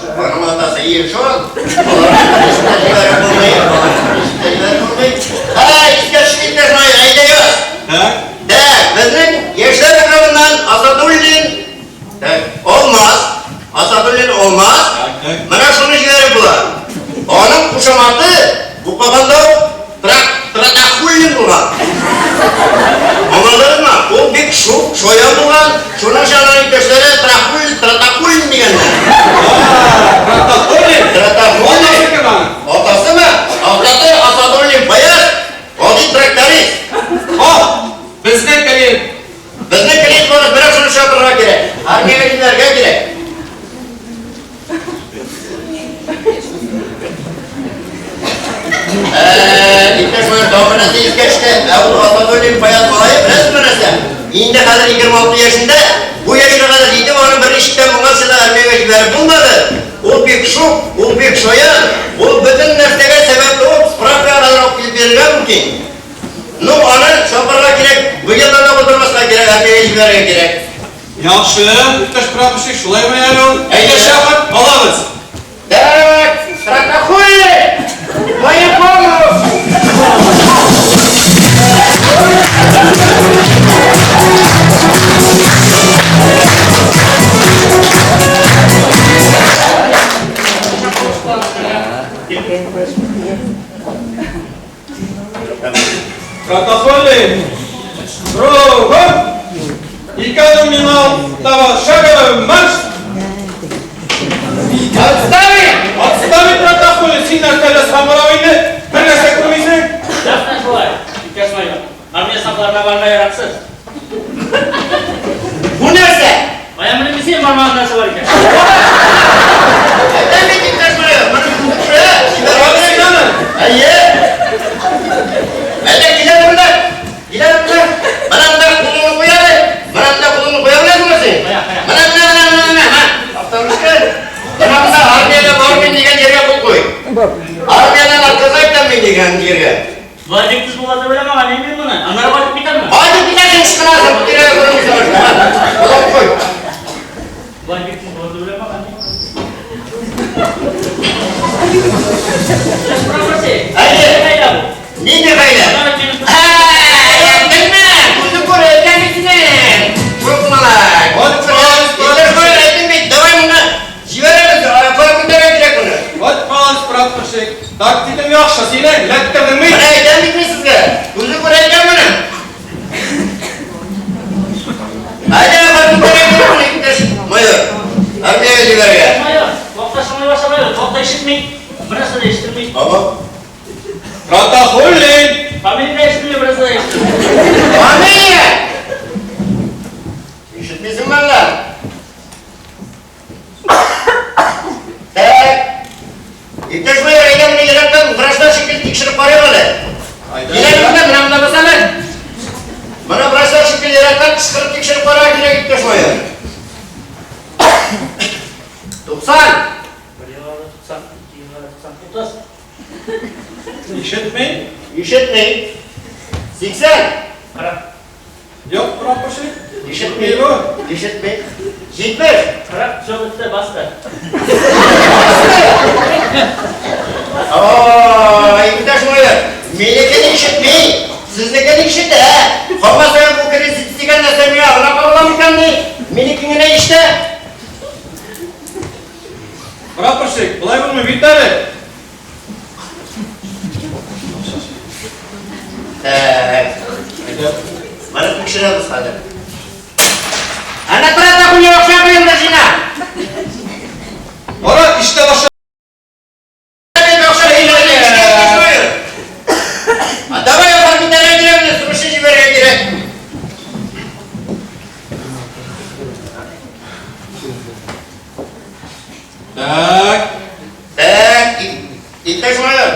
аның атасы Ешон, аларны ничек тә җибәреп булмый, аларны ничек тә җибәреп булмый. Ә, искә төште иптәш майор, әйдә яз. Так. Так, безнең яшьләр урамыннан Асадуллин, так, Алмаз, Асадуллин Алмаз, менә шуны җибәреп була. Аның кушаматы укыганда ук Трак, Тратахуллин булган. Аңладыгызмы? Ул бик шук, шаян булган. Шуның өчен аның иптәшләре Трахуллин, Тратахуллин дигәннәр. Тратахуллин? Тратахуллин. Атасы кем аның? Атасымы? Атасы Асадуллин Фаяз, гади тракторист. О, безнең клиент. Безнең клиент булгач, менә шуны чакырырга кирәк. Армиягә җибәрергә кирәк. Иптәш майор, тагын бер нәрсә искә төште. Ә ул Асадуллин Фаяз малае, беләсезме нәрсә? Инде хәзер 26 яшендә, бу яшькә кадәр җитеп, аны берничек тә моңарчы да армиягә җибәреп булмады. Ул бик шук, ул бик шаян, ул бөтен нәрсәгә сәбәп табып, справкага кадәр алып килеп бирергә мөмкин. Ну, аны чакырырга кирәк, быелдан да булдырмаска кирәк, армиягә җибәрергә кирәк. Яхшы, иптәш прапорщик, шулаймыни әле ул? Әйдә чакыр, алабыз. Так, Страховой! Мою помощь! Протоколы! Кругом! Ике адым миңа таба шагом марш! Отставить! Отставить протоколы! Син нәрсә әллә самарау инде? Бер нәрсә күрмисең? Ясно шулай, иптәш майор. Армия сафларына барырга яраксыз. Бу нәрсә? Каян белим син бармагында нәрсә бар икән? Әйтәм бит, иптәш майор, моны күзе күрә, җибәрә. Әйе. Әйдә, килә монда. Килә монда. Менә монда кулыңны куй әле. Менә монда кулыңны куя беләсеңме син? Менә, менә, менә, менә, менә, һа. Автомашка. Менә монда армиягә бармыйм дигән җиргә кул куй. Армиядән отказать итәм мин дигән җиргә. Болай бик тиз була дип уйламаган идем мин моны. Аннары кайтып китәмме? Кайтып китәсең, ычкынасың, бу тирәгә күренмисең башта. Кулыңны куй. Болай бик тиз була дип уйламаган идем. Әйе. Нинди гаилә? Әй, белмә, күзе күрә, әйтәм бит синең. Шук малай. Вот, иптәш майор, әйттем бит, давай моны җибәрәбез, апарып китәргә кирәк моны. Вот молодец, прапорщик. Тактикаң яхшы синең, эләктердең бит. Менә әйтәм бит мин сезгә, күзе күрә әйтәм моны. Әйдә, апарып китәргә кирәк моны, иптәш майор. Армиягә җибәрергә. Майор, вакытта шыңлый башламый, вакытта ишетми. Бер нәрсә дә ишетелми. Ага. Протохуллин! Фамилия дә ишетелми, бер нәрсә дә ишетелми. Фамилия! Ишетмисеңме әллә? Так. Иптәш майор, әйдә моны ерактан врачлар шикелле тикшереп карыйк әле. Килә монда, менә монда басам әле. Моны врачлар шикелле ерактан кычкырып тикшереп карарга кирәк, иптәш майор. 90. Бер елга 90, ике елга 90, 30. Ишетми? Ишетми. 80. 40. Юк, прапорщик. Ишетми. Ишетми. 70. 40, все бетте, басты. Ой, иптәш майор, минекен ишетми, сезнекен ишетә. Калмаса бу кризис дигән нәрсә миңа гына кагыла микән ни? Минекен генә ишетә. Прапорщик, болай булмый бит әле. Так. Моны тикшерәбез хәзер. Әнә тора да куя акча куелды, Жина. Кара, ишетә башлады. Так. Так, иптәш майор,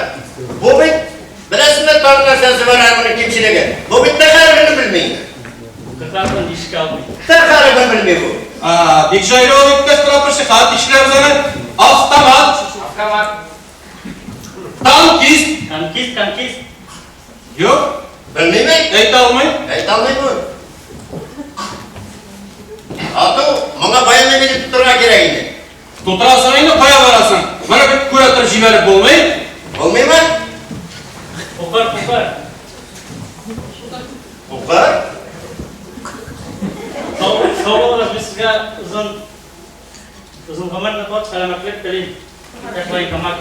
бу бит, беләсезме, тагын нәрсәсе бар аның кимчелеге? Бу бит Т хәрефен белми. Т хәрефен ишетә алмый. Т хәрефен белми бу. А, бик җайлы ул, иптәш прапорщик, хат тикшерәбез аны. Автомат. Автомат. Танкист. Танкист, танкист. Юк. Белмиме? Әйтә алмый. Әйтә алмый бу. Ату, моңа военный билет тотырга кирәк инде. Тутырасың инде, кая барасың? Моны бит күрә торып җибәреп булмый. Булмыймы? Укыр, укыр. Укыр? Сау, сау булыгыз, мин сезгә озын озын гомер, ныклы сәламәтлек телим. Иптәш военкомат.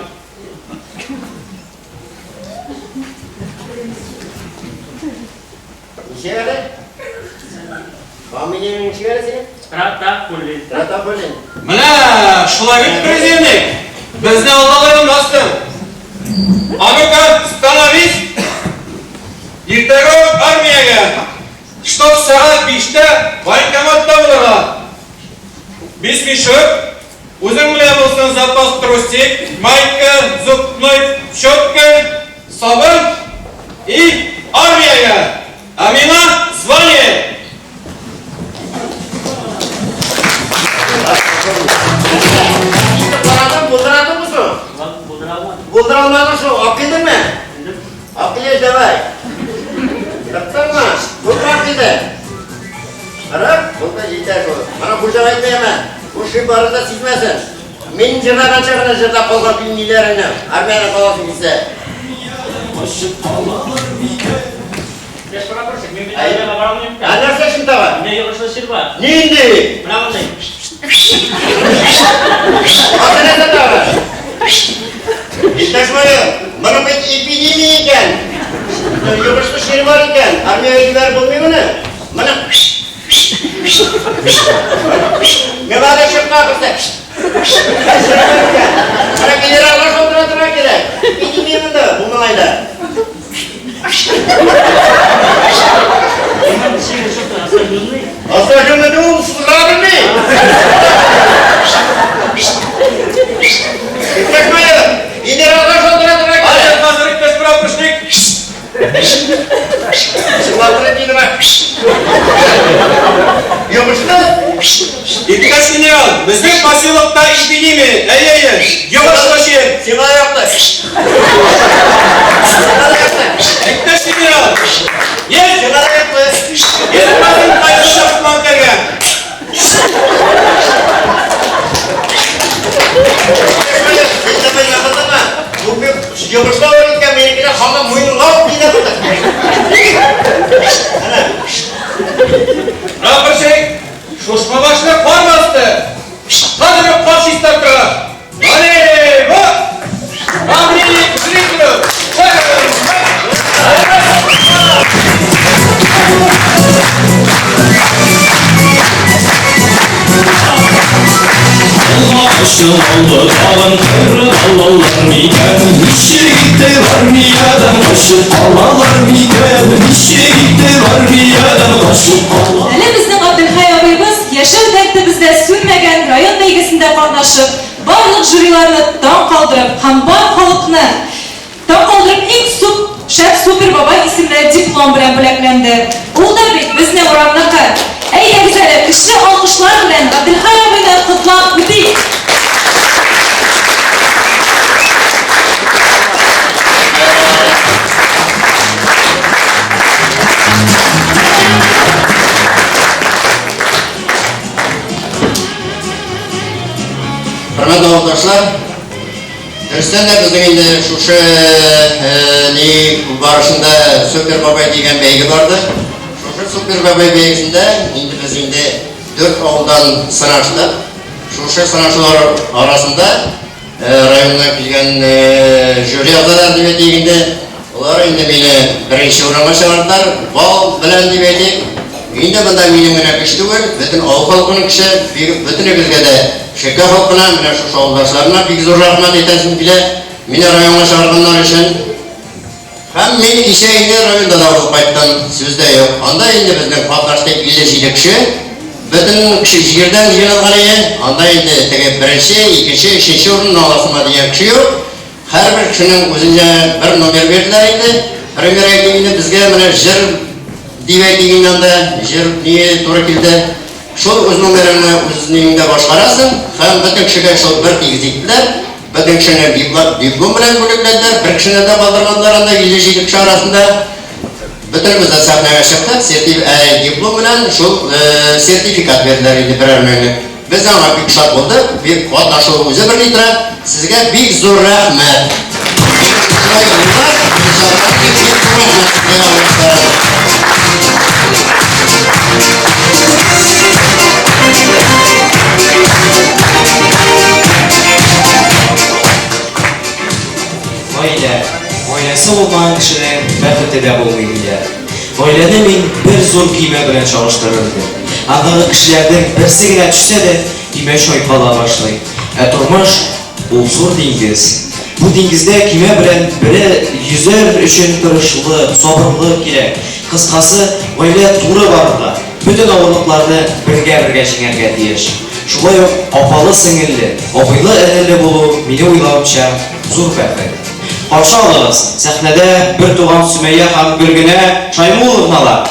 Ничек әле? Фамилияң ничек әле синең? Тратапуллин. Тратапуллин. Менә шулай бит, призывник. Безне алдалый алмассың. А ну-ка, становись. Иртәгә үк армиягә. Чтоб сәгать биштә военкоматта булырга. Биш мешок. Үзең белән булсын запас трусик, майка, зубной щетка, сабын и армиягә. Ә миңа звание. Карадым, булдыра алдыңмы соң? Булдыра алмадым. Булдыра алмадың шул, алып килдеңме? Килдем. Алып килгәч, давай. Тыктыңмы? Күпме алып килдең? 40? Булды, җитә шул. Моны хуҗага әйтмәйме? Күрше бары да сизмәсен. Мин җырлаганча гына җырлап калган ниләреңне, армиядән каласың килсә. Качып калалар микән? Яшь прапорщик, мин бит армиягә бара алмыйм икән. Ә нәрсә өчен тагын? Миндә йогышлы чир бар. Нинди? Менә мондый. Аты нәрсә тагын? Иптәш майор, моның бит эпидемия икән. Йогышлы чир бар икән. Армиягә җибәреп булмый моны. Моны Миңа да чыкма кызы. Менә генералга шалтыратырга кирәк. Эпидемия монда, бу малайда. Осаженный ул сызыра белми. Иптәш майор, генералга шалтыратырга кирәк. Хәзер, хәзер, иптәш прапорщик. Чыглатырып инде. Йогышлы? Иптәш генерал, безнең поселокта эпидемия. Әйе, әйе. Йогышлы чир. Сиңа якты. Сиңа якты. Иптәш генерал. Есть! Сиңа якты. Есть процент кайгы планкага. Йогышлы авыру икән, минекенә һаман муенын лап килә тотып. Прапорщик, Шушмабашны кар басты. Хәзер үк кар чистартырга. Налево! Равнение к зрителю! Алды тагын кырып алалар микән? Ничек итеп армиядән качып калалар микән? Ничек итеп армиядән качып калалар? Әле безнең Габделхәй абыебыз Яшәү дәрте бездә сүнмәгән район бәйгесендә катнашып, барлык жюриларны таң калдырып һәм бар халыкны таң калдырып иң суп шәп супер бабай исемле диплом белән бүләкләнде. Ул да бит безнең урамныкы. Әйдәгез әле, көчле алкышлар белән Габделхәй абыйны котлап үтик! Хөрмәтле авылдашлар, дөрестән дә безнең инде шушы ни барышында Супер бабай дигән бәйге барды. Шушы Супер бабай бәйгесендә инде без инде дүрт авылдан сынаштык. Шушы сынашулар арасында районнан килгән жюри әгъзалары дип әйтик инде, алар инде мине беренче урынга чыгардылар, балл белән дип әйтик. Инде монда минем генә көч түгел, бөтен авыл халкының көче, бөтенебезгә дә, Шекә халкына, менә шушы авылдашларына бик зур рәхмәт әйтәсем килә, мине районга чыгарганнар өчен. Һәм мин кичә инде районда да булып кайттым, сүз дә юк. Анда инде безнең катнашты 57 кеше. Бөтен кеше җирдән җыелган иде. Анда инде теге беренче, икенче, өченче урынны аласыңмы дигән кеше юк. Һәрбер кешенең үзенә бер номер бирделәр инде. Пример әйтим инде, безгә менә җыр дип әйтик инде анда, җыр ние туры килде. Шул үз номерыңны үз ниеңдә башкарасың һәм бөтен кешегә шул бер тигез иттеләр. Бөтен кешене диплом белән бүләкләделәр, бер кешене дә калдырмадылар анда 57 кеше арасында. Бөтенебез дә сәхнәгә чыктык, сертиф, ә, диплом белән шул сертификат бирделәр инде берәр меңлек. Без аңа бик шат булдык, бик катнашу үзе бер ни тора. Сезгә бик зур рәхмәт. Шулай еллар, бик зур рәхмәт сезгә, авылдашларым. Гаилә. Гаиләсе булмаган кешенең бәхете дә булмый, диләр. Гаиләне мин бер зур көймә белән чагыштырыр идем. Андагы кешеләрнең берсе генә төшсә дә, көймә чайкала башлый. Ә тормыш, ул зур диңгез. Бу диңгездә көймә белән бере йөзәр өчен тырышлык, сабырлык кирәк. Кыскасы, гаилә туры барырга, бөтен авырлыкларны бергә-бергә җиңәргә тиеш. Шулай ук апалы-сеңелле, абыйлы-энеле булу, минем уйлавымча, зур бәхет. Каршы алыгыз, сәхнәдә бертуган Сөмәя һәм Гөлгенә Шаймулловналар!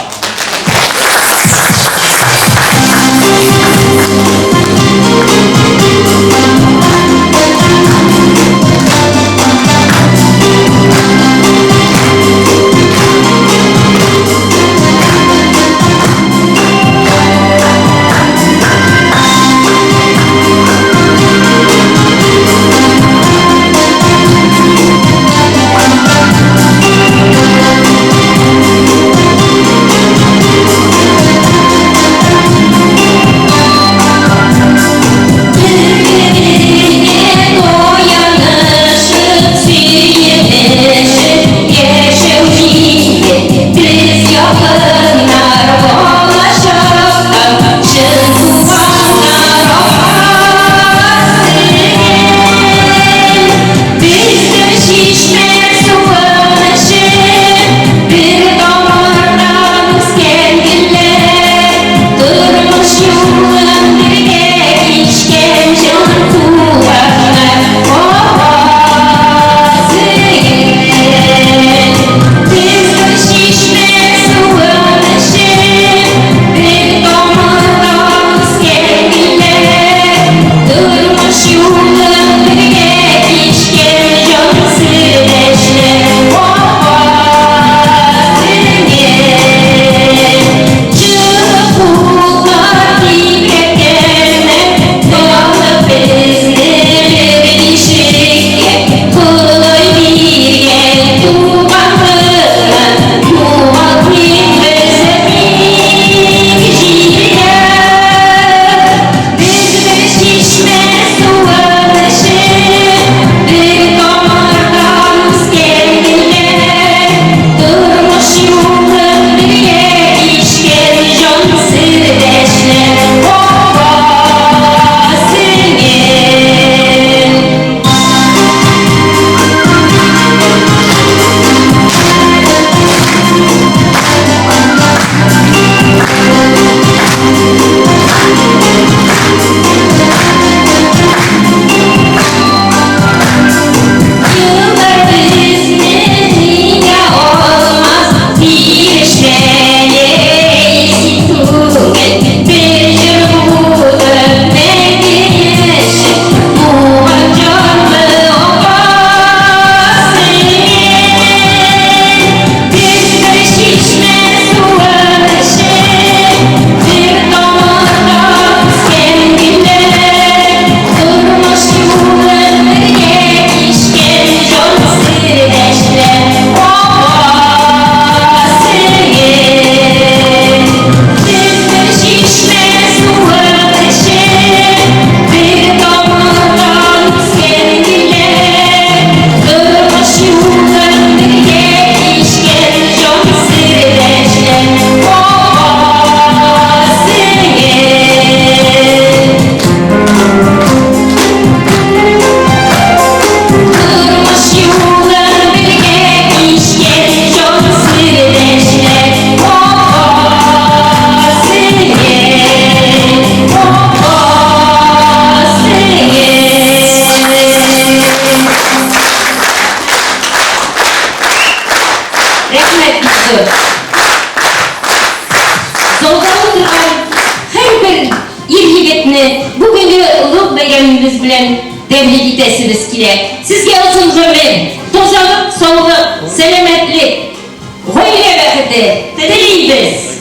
сезне бүгенге олуг бәйрәмебез белән тәбрик итәсебез килә. Сезгә озын гомер, тазалык, саулык, сәламәтлек, гаилә бәхете телибез!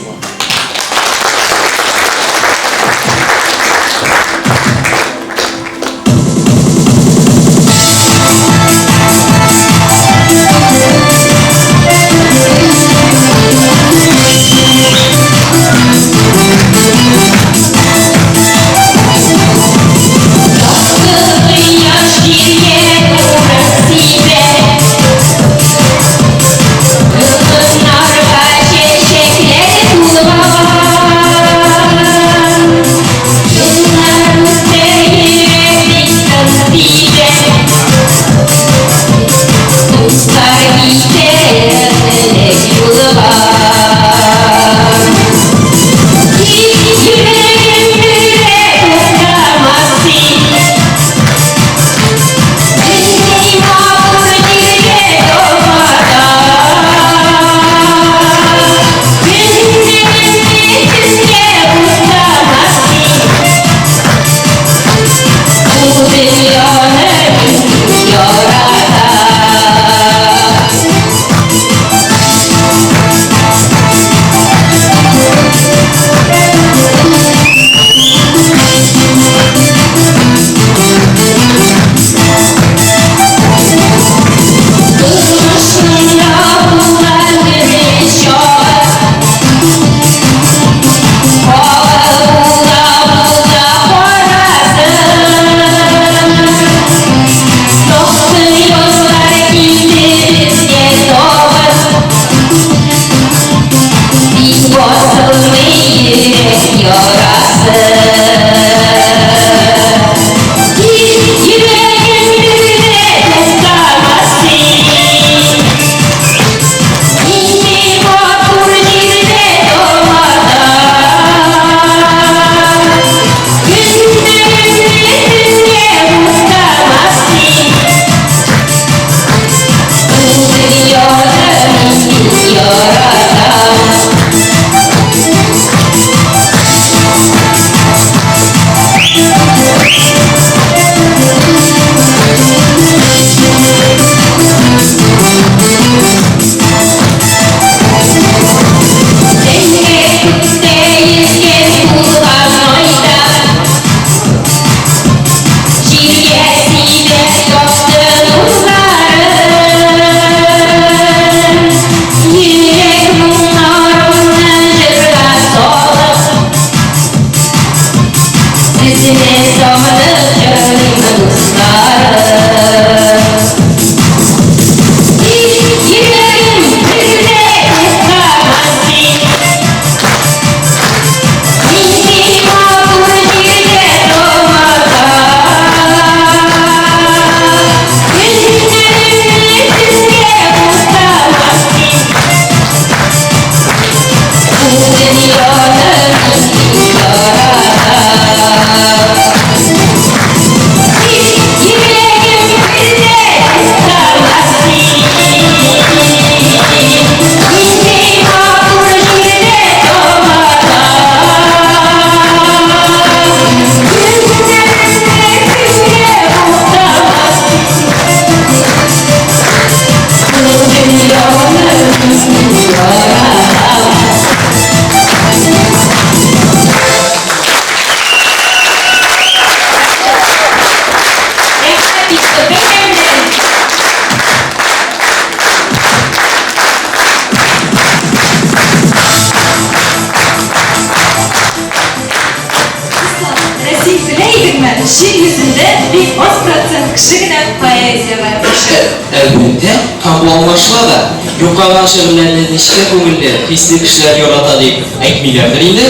Җир йөзендә бик аз процент кеше генә поэзиягә гашыйк. Әлбәттә, һәм бу аңлашыла да. Юкка гына шигырьләрне нечкә күңелле, хисле кешеләр ярата дип әйтмиләрдер инде.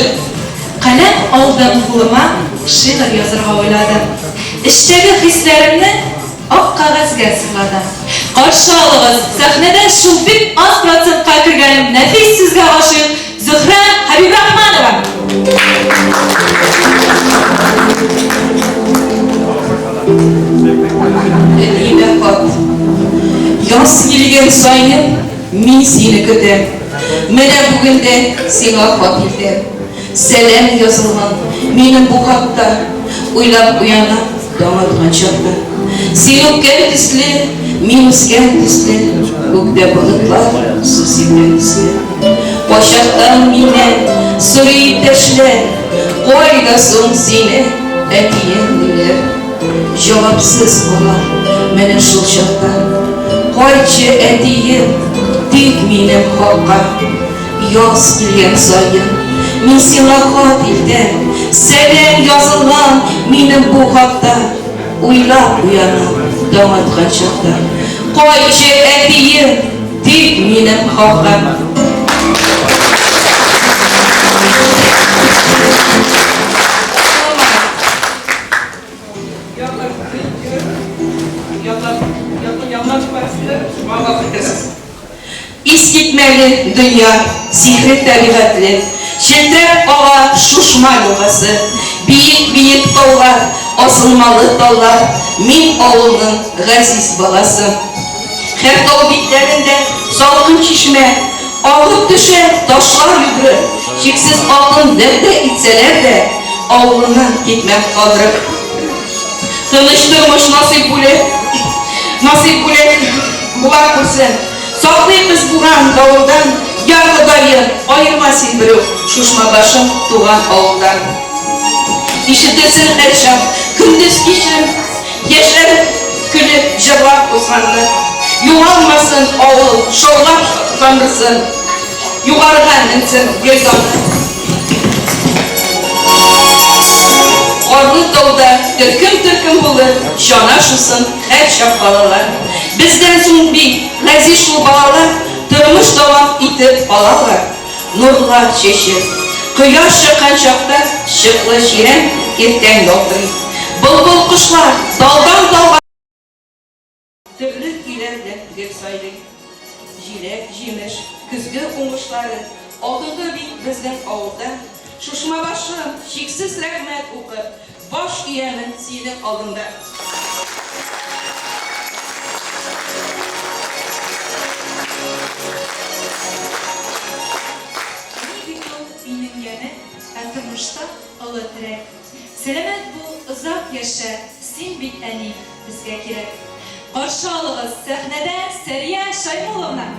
Каләм алдым кулыма, шигырь язырга уйладым. Эчтәге хисләремне ак кәгазьгә сырладым. Каршы алыгыз, сәхнәдә шул бик аз процентка кергән нәфис сүзгә гашыйк Зөһрә Хәбибрахманова! Әниемә хат. Яз килгән саен мин сине көтәм. Менә бүген дә сиңа хат илтәм. Сәлам язылган минем бу хатта. Уйлап уянам таң аткан чакта. Син үпкән төсле, мин үскән төсле, Күктә болытлар су сипкән төсле. Кайчактан миннән сорый иптәшләр, Кайда соң синең әтиең, диләр. Җавапсыз калам менә шул чакта. Кайтчы, әтием, тик минем хакка. Яз килгән саен, мин сиңа хат илтәм. Сәлам язылган минем бу хатта. Уйлап уянам таң аткан чакта. Кайтчы, әтием, тик минем хакка. Искитмәле дөнья, сихри табигатьле, Челтерәп ага Шушма елгасы. Биек-биек таулар, асылмалы таллар, Мин авылның газиз баласы. Һәр тау битләрендә салкын чишмә, Агып төшә ташлар йөгереп, Чиксез алтын вәгъдә итсәләр дә, Авылымнан китмәм калдырып. Тыныч тормыш насыйп бүләк, Насыйп бүләк була күрсен. Саклыйк без буран, давылдан, Я Ходаем, аерма син берүк Шушмабашым туган авылдан. Ишетелсен һәрчак, көндез-кичен, Яшьләр көлеп, җырлап узганны. Югалмасын авыл, шаулап шатландырсын, Югарыга менсен гел даны. Карлы тауда төркем-төркем булып, Чана шусын һәрчак балалар. Бездән соң бик газиз шул балалар Тормыш дәвам итеп калалар. Нурлар чәчеп. Кояш чыккан чакта чыклы чирәм иртән ялтырый. Былбыл кошлар талдан талга. Төрле көйләр белән гел сайрый. Җиләк-җимеш, көзге уңышлары алдынгы бит безнең авылда. Шушмабашым, чиксез рәхмәт укып, баш иямен синең алдыңда. Әни бит ул өйнең яме, ә тормышта олы терәк. Сәламәт бул, озак яшә, син бит, әни, безгә кирәк. Каршы алыгыз, сәхнәдә Сәрия Шаймулловна!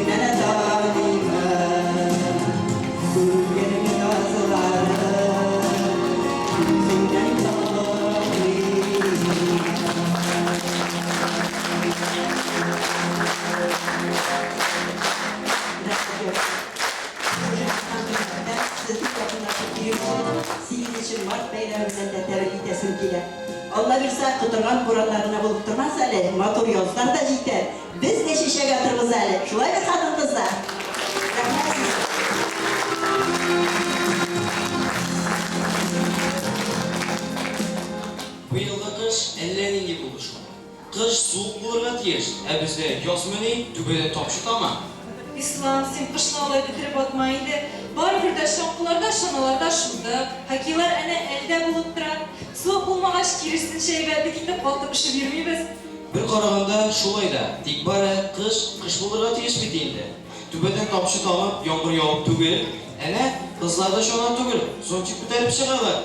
Күзеңнән таныймын. Күгәрек назларын күзеңнән Сезне якынлашып килүче 8 март бәйрәме белән дә тәбрик итәсем килә. Алла бирсә, котырган бураннар гына булып тормас әле, матур язлар да җитәр. Без дә чәчәк атырбыз әле. Шулай бит, хатын-кызлар? Рәхмәт сезгә. Быелгы кыш әллә нинди булды шул. Кыш суык булырга тиеш, ә бездә язмыни, түбәдән тамчы тама. Ислам, син кышны алай бетереп атма инде. Барыбер дә чаңгыларда, чаналарда шудык. Хоккейлар әнә әлдә булып тора. Суык булмагач, киресенчә әйбәт бит инде, катып өшеп йөрмибез. Бер караганда шулай да, тик бары кыш кыш булырга тиеш бит инде. Түбәдән тамчы тамып, яңгыр явып түгел. Әнә, кызлар да чана түгел, зонтик күтәреп чыгалар.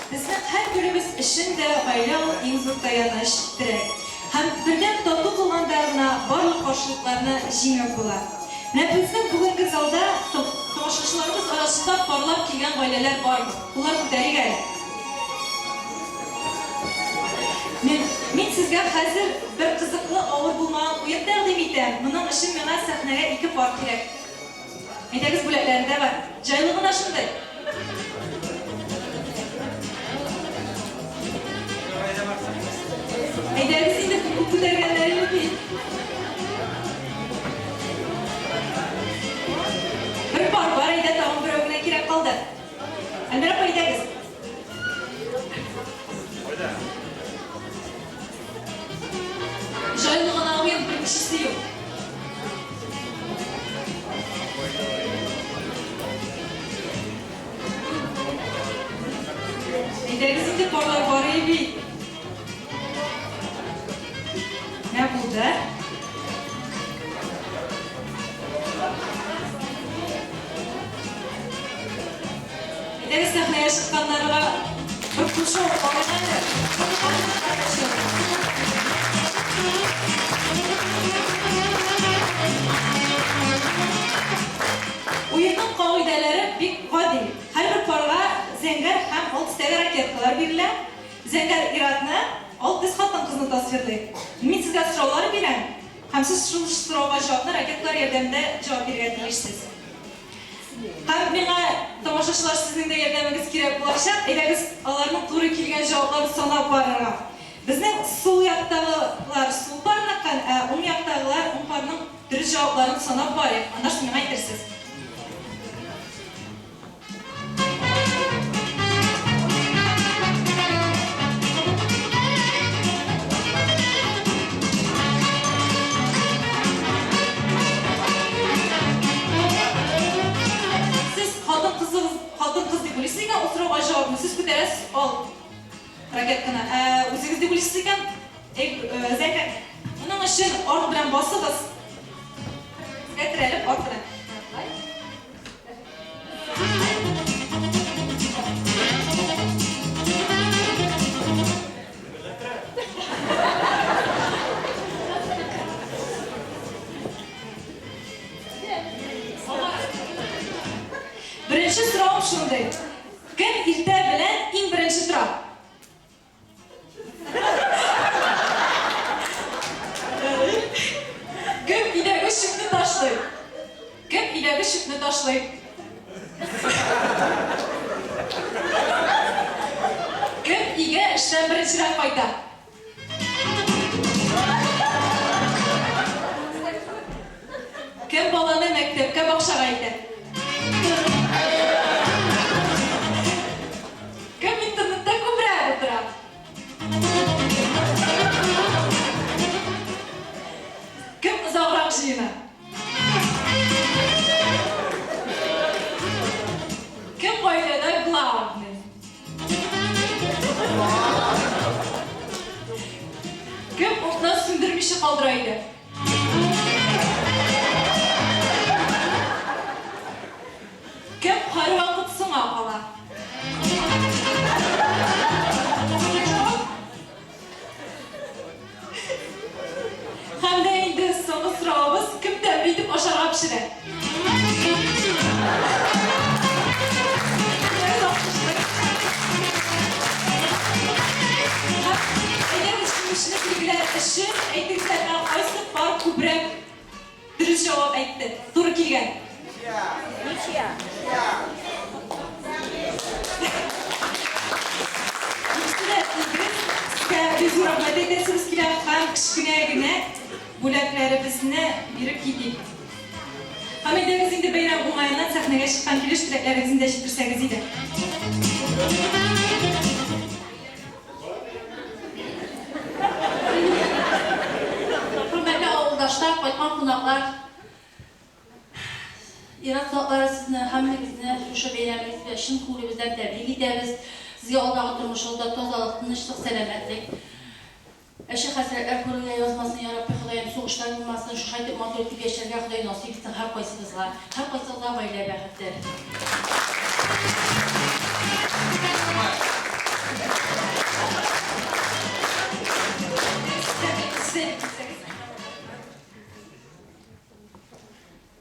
Безнең һәрберебез өчен дә гаилә ул иң зур таяныч, терәк. Һәм бердәм тату булганда гына барлык каршылыкларны җиңеп була. Менә безнең бүгенге залда тамашачыларыбыз арасында парлап килгән гаиләләр бармы? Куллар күтәрик әле. Мин, мин сезгә хәзер бер кызыклы, авыр булмаган уен тәкъдим итәм. Моның өчен миңа сәхнәгә ике пар кирәк. Әйдәгез, бүләкләре дә бар. Җайлы гына шундый. Әйдәгез инде, күп күтәргәннәр юк бит. Бер пар бар, әйдә, тагын берәү генә кирәк калды. Әлмирә апа, әйдәгез. Кечесе юк. Әйдәгез инде парлар барый бит. Менә булды. Әйдәгез сәхнәгә чыкканнарга бер кул чабып алыйк әле. Уенның кагыйдәләре бик гади. Һәрбер парга зәңгәр һәм ал төстәге ракеткалар бирелә. Зәңгәр ир-атны, ал төс хатын-кызны тасвирлый. Мин сезгә сораулар бирәм, һәм сез шул сорауга җавапны ракеткалар ярдәмендә җавап бирергә тиешсез. Һәм миңа, тамашачылар, сезнең дә ярдәмегез кирәк булачак. Әйдәгез, аларның туры килгән җавапларын санап барырга. Безнең сул яктагылар сул парныкын, ә уң яктагылар уң парның дөрес җавапларын санап барыйк. Аннан соң миңа әйтерсез. Сез хатын-кызыгыз, хатын-кыз дип уйлыйсыз икән, ул сорауга җавапны сез күтәрәсез, ал ракетканы. Ә үзегез дип уйлыйсыз икән, зәңгәр. Моның өчен арт белән басыгыз. Сезгә терәлеп арт белән. Беренче соравым шундый. Кем иртә белән иң беренче тора? Кем өйдәге чүпне ташлый? Кем өйдәге чүпне ташлый? Кем өйгә эштән беренчерәк кайта? Кем баланы мәктәпкә бакчага илтә? Кем интернетта күбрәк утыра? Кем озаграк җыена? Кем гаиләдә главный? Кем утны сүндермичә калдыра иде? Кем һәрвакыт соңа кала? Һәм дә инде соңгы соравыбыз, кем тәмле итеп ашарга пешерә? Әйдәгез, җиңүчене билгеләр өчен әйтегез әле, кайсы пар күбрәк дөрес җавап әйтте, туры килгән? Ничья. Икесе дә тигез. Сезгә бик зур рәхмәт әйтәсебез килә һәм кечкенә генә бүләкләребезне биреп китик. Һәм әйдәгез инде бәйрәм уңаеннан сәхнәгә чыккан килеш теләкләрегезне дә җиткерсәгез иде. Хөрмәтле авылдашлар, кайткан кунаклар, ир-ат затлары, сезне һәммәгезне шушы бәйрәмегез белән чын күңелебездән тәбрик итәбез. Сезгә алдагы тормышыгызда тазалык, тынычлык, сәламәтлек, әче хәсрәтләр күрергә язмасын, я Рабби Ходаем, сугышлар булмасын, шушылай итеп матур итеп яшәргә Ходай насыйп итсен һәркайсыбызга, һәркайсыгызга гаилә бәхете.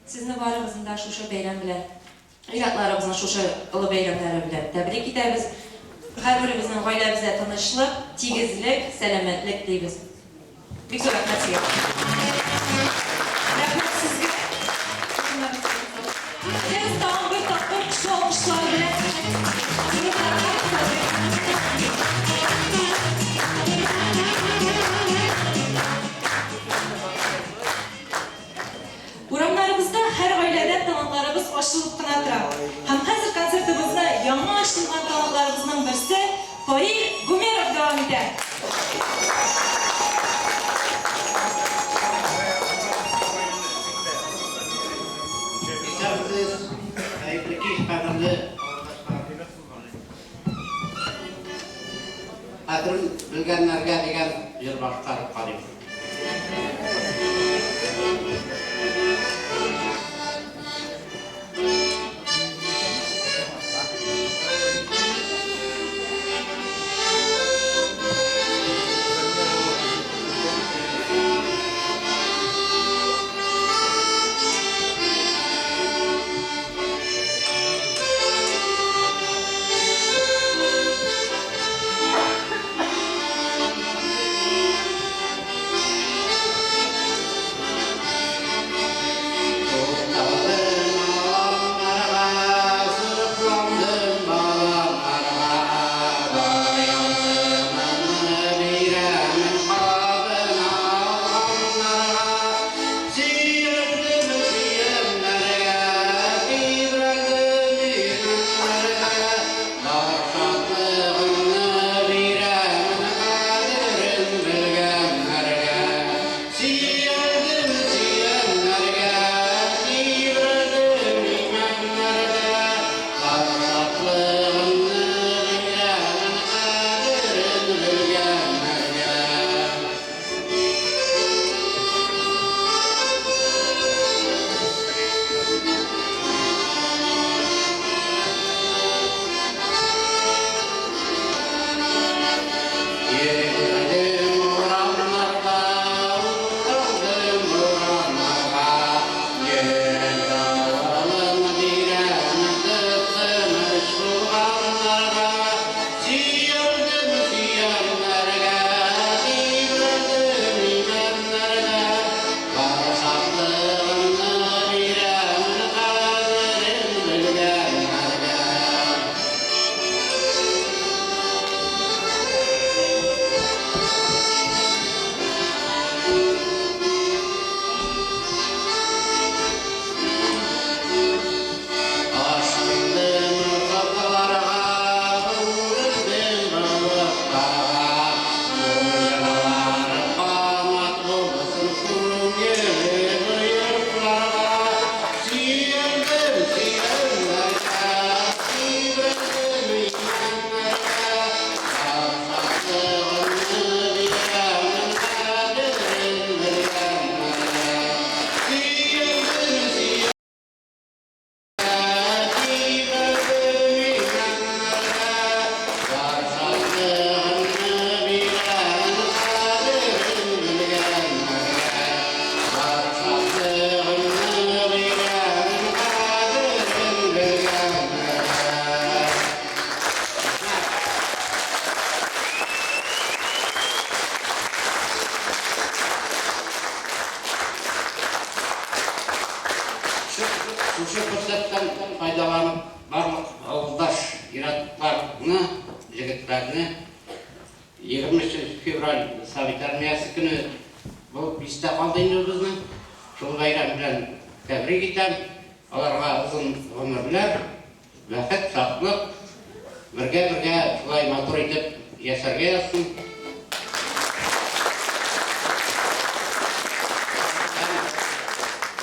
Сезне барыгызны да шушы бәйрәм белән, ир-атларыбызның шушы олы бәйрәмнәре белән тәбрик итәбез. Һәрберебезнең гаиләбездә тынычлык, тигезлек, сәламәтлек телибез. Бик зур рәхмәт сезгә. Рәхмәт сезгә. Без тагын бер тапкыр көчле алкышлар белән Урамнарыбызда һәр гаиләдә талантларыбыз ачылып кына тора. Һәм хәзер концертыбызны яңа ачылган талантларыбызның берсе Фаил Гумеров дәвам итә. карыйм. Шушы форсаттан файдаланып, барлык авылдаш ир-атларны, егетләрне 23 февраль Совет Армиясе көне булып истә калды инде безнең. Шул бәйрәм белән тәбрик итәм. Аларга озын гомерләр, бәхет, шатлык, бергә-бергә шулай матур итеп яшәргә язсын.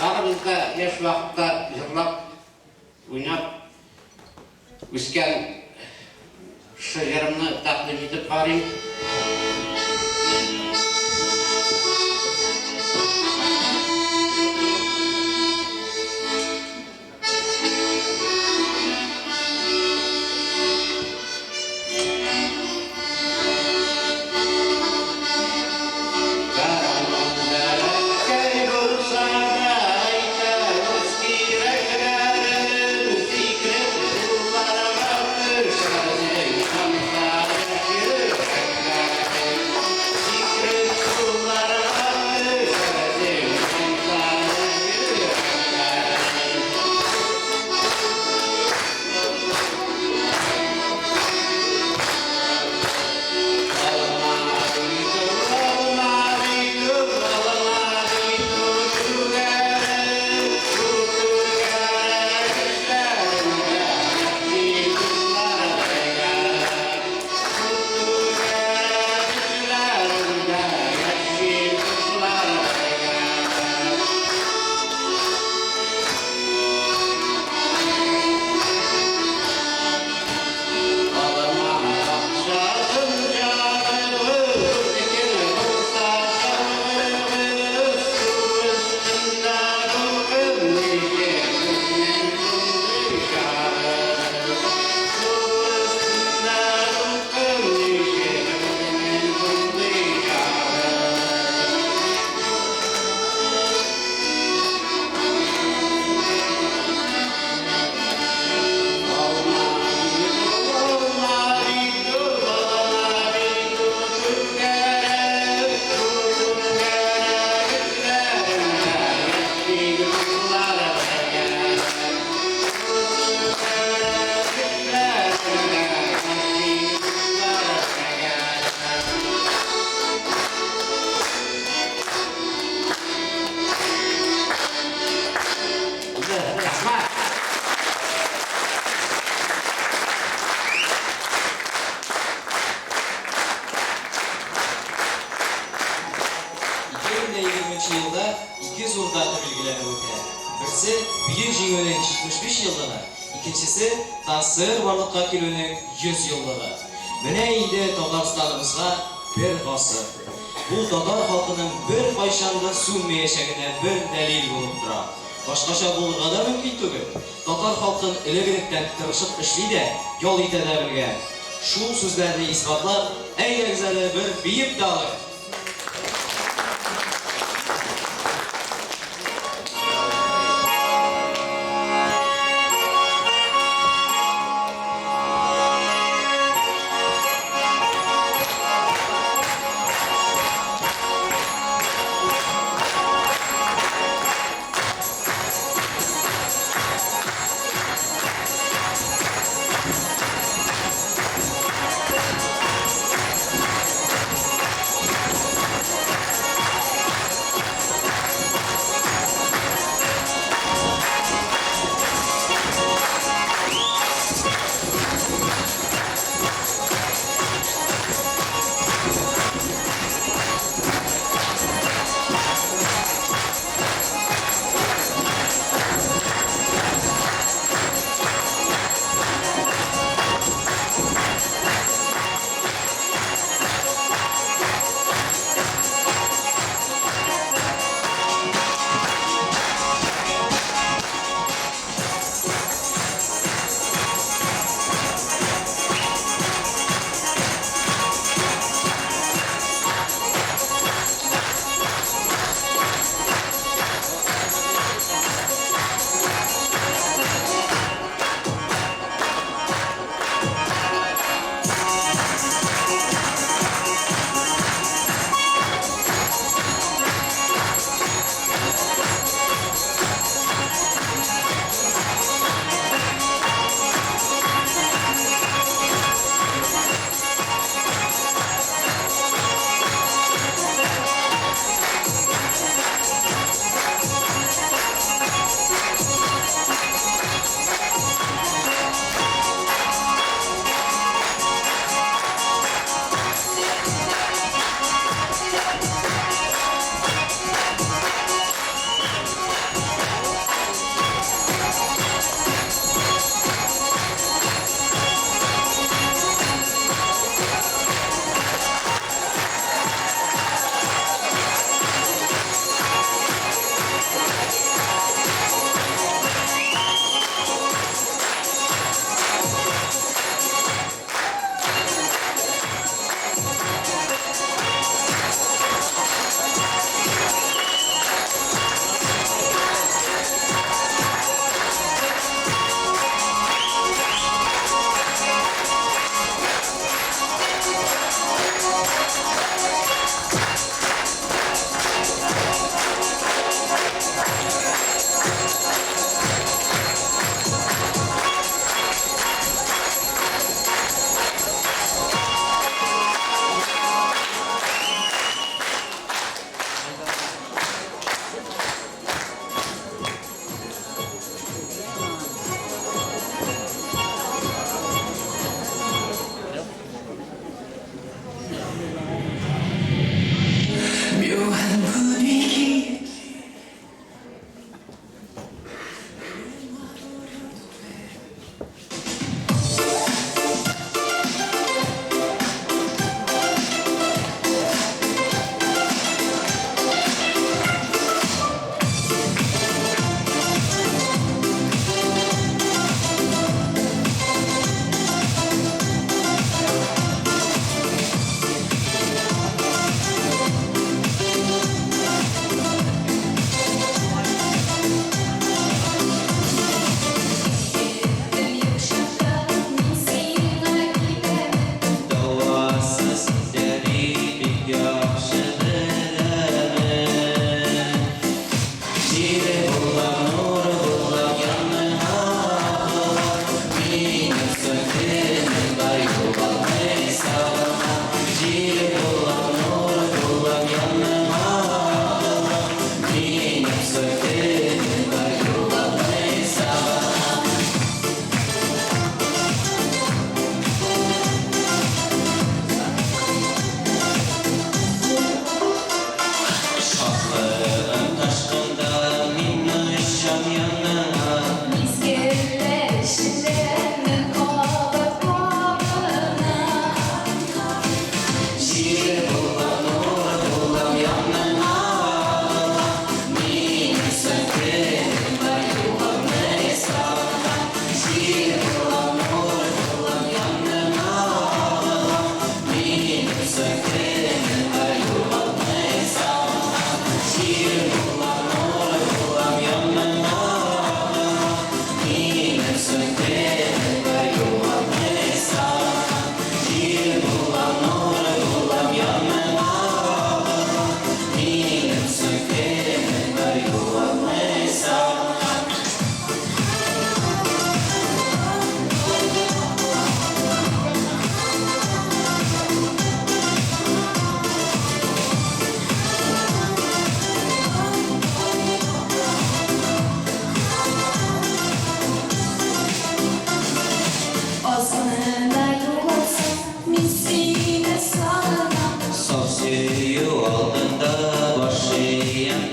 Барыбыз да яшь вакытта җырлап, уйнап үскән шушы җырымны тәкъдим итеп карыйм. 2020 елда ике зур дата билгеләнеп үтә. Берсе, Бөек Җиңүнең 75 еллыгы, икенчесе, ТАССР барлыкка килүнең 100 еллыгы. Менә инде Татарстаныбызга бер гасыр. Бу татар халкының беркайчан да сүнмәячәгенә бер дәлил булып тора. Башкача булырга да мөмкин түгел. Татар халкын элек-электән тырышып эшли дә, ял итә дә белгән. Шул сүзләрне исбатлап, әйдәгез әле бер биеп тә алыйк!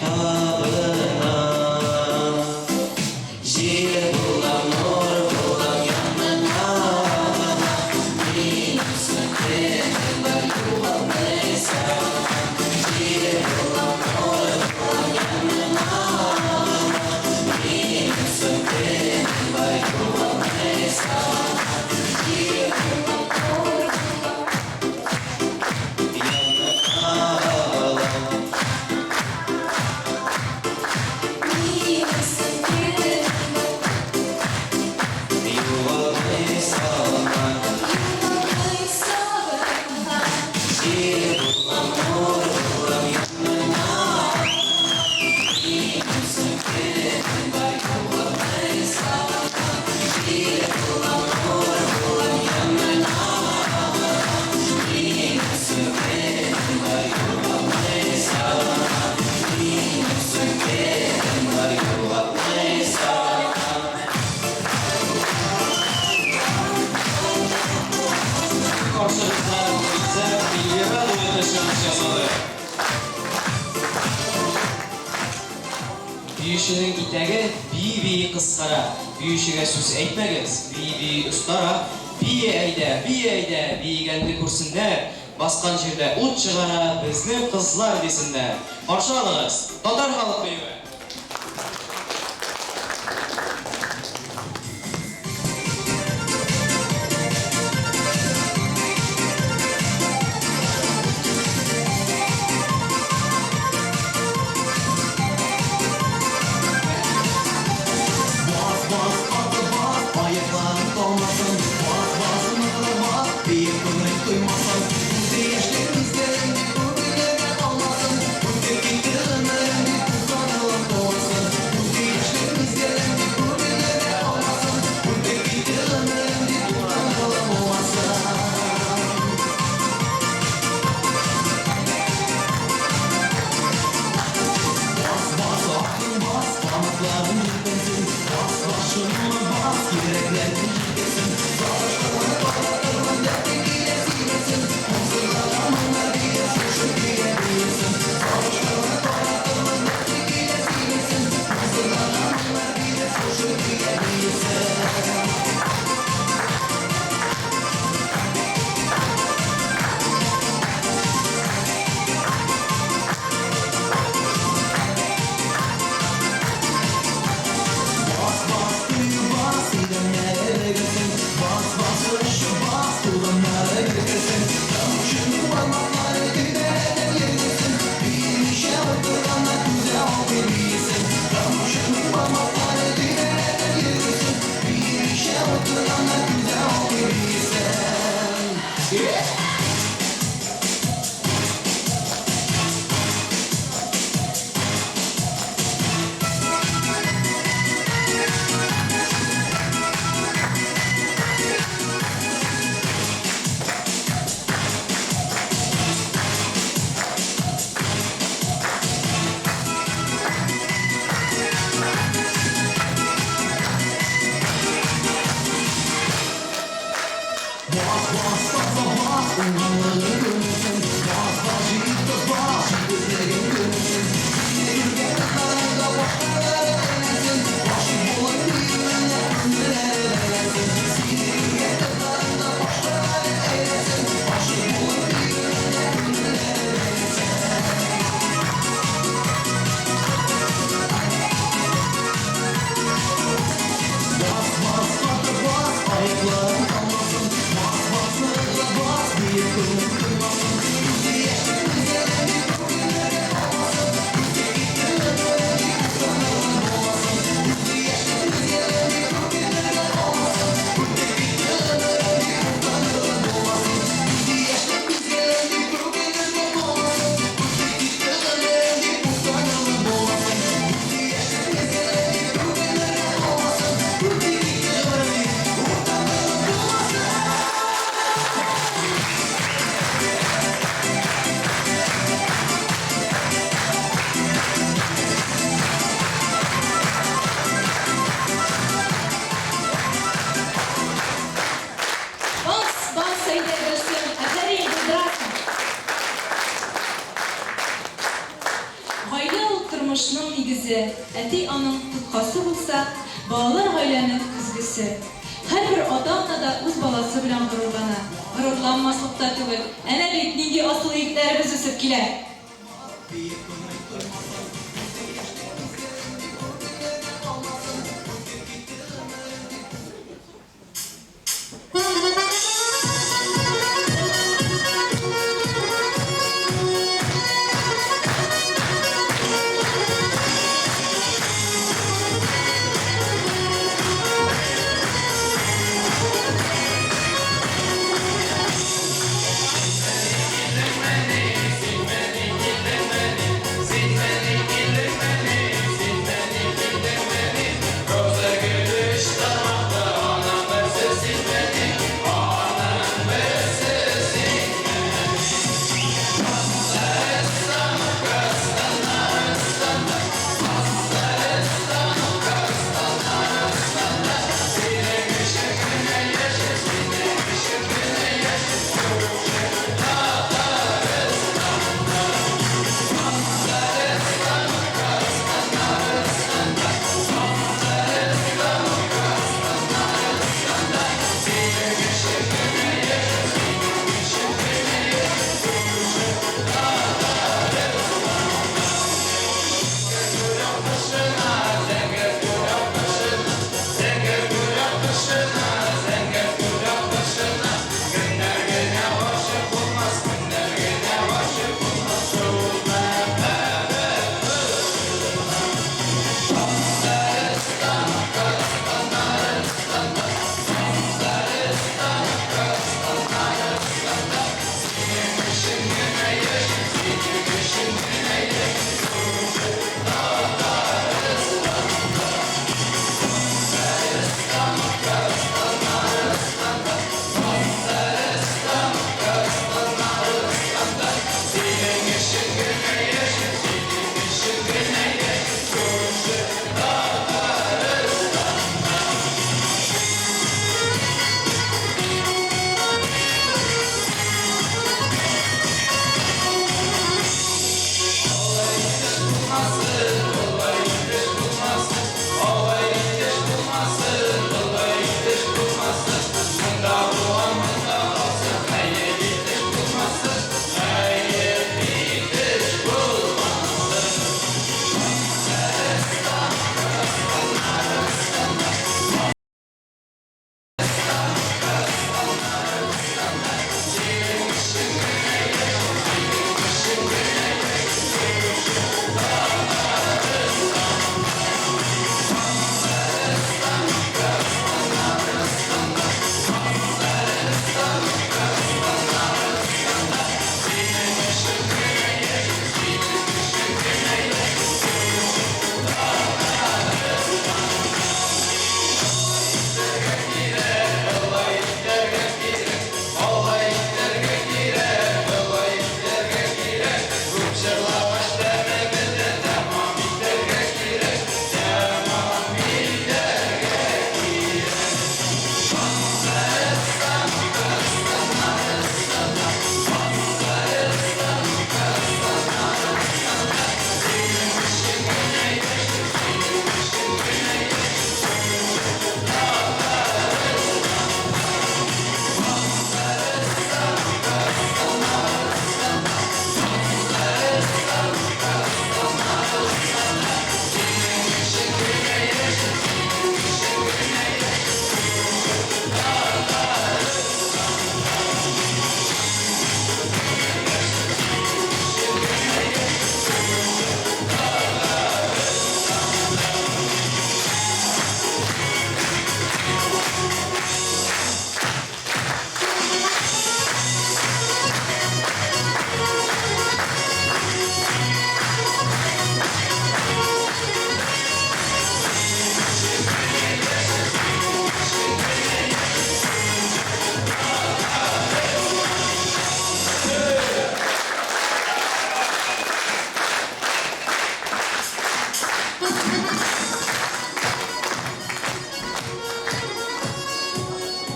табынам. Җил булам, нур булам, яныңа агылам. Минем сөтем бар, югалмыйсың. Җил булам, нур булам, яныңа агылам. Минем сөтем бар, югалмыйсың. Җил булам, нур булам, яныңа агылам. Минем сөтем бар, Югалмыйсың. югалмыйсың. Җил булам, нур булам, яныңа Минем сөтем бар, югалмыйсың. Җил булам, нур булам, яныңа Минем сөтем бар, югалмыйсың. Минем сөтем бар, югалмыйсың. Каршыгызда Гөлзә Венера дуэты чыгыш ясады. Биюченең итәге бии-бии кыскара. Биючегә сүз әйтмәгез, бии-бии остара. Бие әйдә, бие әйдә, биегәнне күрсеннәр. Баскан җирдә ут чыгара, безнең кызлар дисеннәр. Каршы алыгыз, татар халык биюе. Бас, бас, каты бас, аякларың талмасын. Бас, бас, ныграк бас, биеп күңел туймасын. Үзе яшьлек мизгелең дип үкенергә калмасын. Үтеп китте гомерең дип уфтанырлык булмасын. Үзе яшьлек мизгелең дип үкенергә калмасын. Үтеп китте гомерең дип уфтанырлык булмасын. Бас, бас, атың бас, канатларың җилпенсен. Бас, башыңа бас, йөрәкләрең җилкенсен. Сагышларны таратырмын, дәртең килә сибелсен. Моңсызларга моңнар биреп, шушы көйгә биерсең. Сагышларны таратырмын, дәртең килә сибелсен. Моңсызларга моңнар биреп, шушы көйгә биерсең. Бас, бас, көй бас, идәннәре бөгелсен. Бас, бас, очып бас, туганнары көлсен. Тыңчын бармаклары төймәләп йөрсен. Биемичә утырганнар түзә алмый биесен. Тыңчын бармаклары төймәләп йөрсен. Биемичә утырганнар түзә алмый биесен. Yeah! Бас, бас, таза бас, уңганлыгың күренсен. Бас, бас, җитез бас, җитезлегең күренсен. Сине күргән кызларың да башлары әйләнсен. Гашыйк булып биюеңә күңелләре бәйләнсен. Сине күргән кызларың да башлары әйләнсен. Гашыйк булып биюеңә күңелләре бәйләнсен. Бас, бас, каты бас, аякларың талмасын. Бас, бас, ныграк бас, биеп күңел туймасын. Үзе яшьлек мизгелең дип үкенергә калмасын. Үтеп китте гомерең дип уфтанырлык булмасын. Үзе яшьлек мизгелең дип үкенергә калмасын. Үтеп китте гомерең дип уфтанырлык булмасын. Үзе яшьлек мизгелең дип үкенергә калмасын. Үтеп китте гомерең дип уфтанырлык булмасын. Үзе яшьлек мизгелең дип үкенергә калмасын. Үтеп китте гомерең дип уфтанырлык булмасын. Бас, бас, әйдә, Гөлсем, афәрин, булдырасың. Гаилә ул тормыш тормышның нигезе, әти аның тоткасы булса, балалар гаиләнең көзгесе. Һәрбер ата-ана да үз баласы белән горурлана. Горурланмаслык та түгел, әнә бит нинди асыл егетләребез үсеп килә!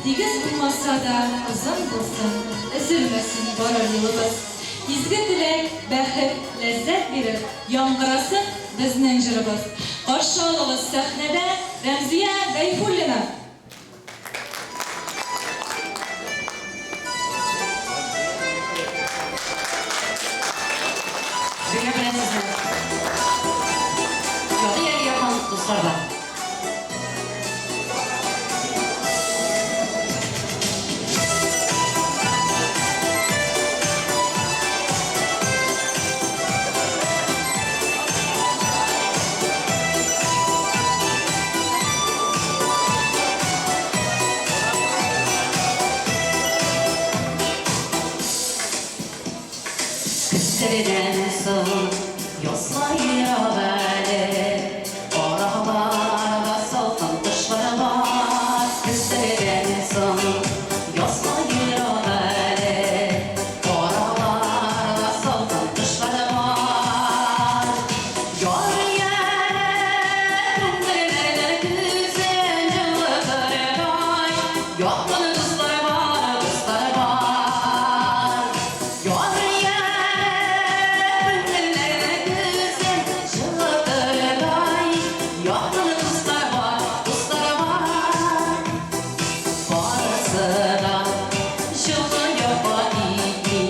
Тигез булмаса да, озын булсын, өзелмәсен барыр юлыбыз. Изге теләк, бәхет, ләззәт биреп, яңгырасын безнең җырыбыз. Каршы алыгыз сәхнәдә Рәмзия Гайфуллина! Бәйрәм белән сезне! Ярый әле якын дуслар бар. Көзләрдән соң язлар ерак әле, Араларда салкын кышлар бар. Көзләрдән соң язлар ерак әле, Араларда салкын кышлар бар. Ярый әле күңелләрнең көзен җылытырдай, Якын дуслар бар, дуслар бар. Ярый әле күңелләрнең көзен җылытырдай, Якын дуслар бар, дуслар бар. Барысы да җылы якка китми,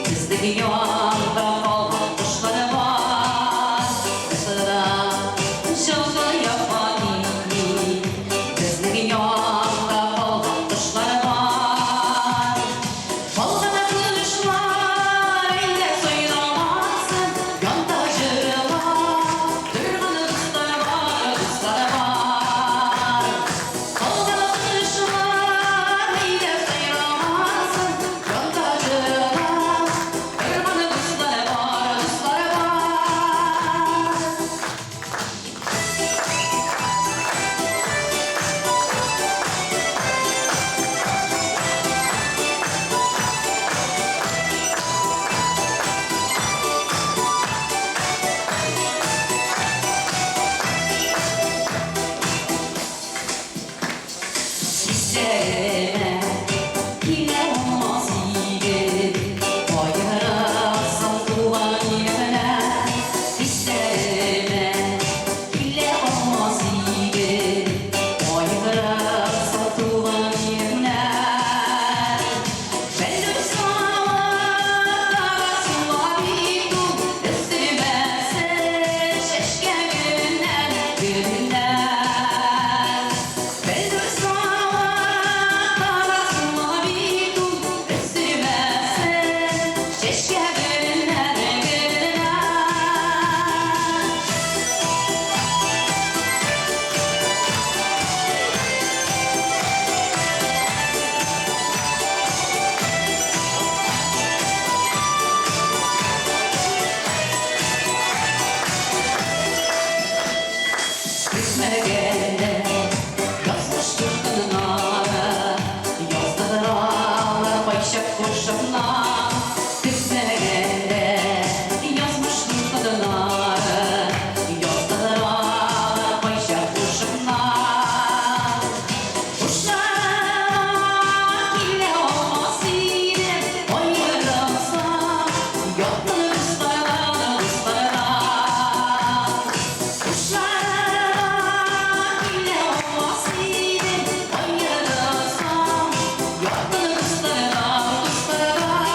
Безнең янда калган кошлар бар. Барысы да җылы якка китми, Безнең янда калган кошлар бар. Калган кошлар әйдә сайрамасын, Янда җырлап торган дуслар бар, дуслар бар. Калган кошлар әйдә сайрамасын, Янда җырлап торган дуслар бар, дуслар бар. Хисләремә килә алмас идем, Аерылсам туган илемнән. Хисләремә килә алмас идем, Аерылсам туган илемнән. Бәллүр савытлары суга бит ул, Өздермәсен чәчкә гөленнән, гөленнән. Бәллүр савытлары суга бит ул, Өздермәсен чәчкә гөленнән, гөленнән. Көтмәгәндә язмыш дулкыннары Яздыралар кайчак кушымнан. Көтмәгәндә язмыш дулкыннары Яздыралар кайчак кушымнан. Хушларыма килә алмас идем, Аерылсам якын дуслардан, дуслардан. Хушларыма килә алмас идем, Аерылсам якын дуслардан, дуслардан.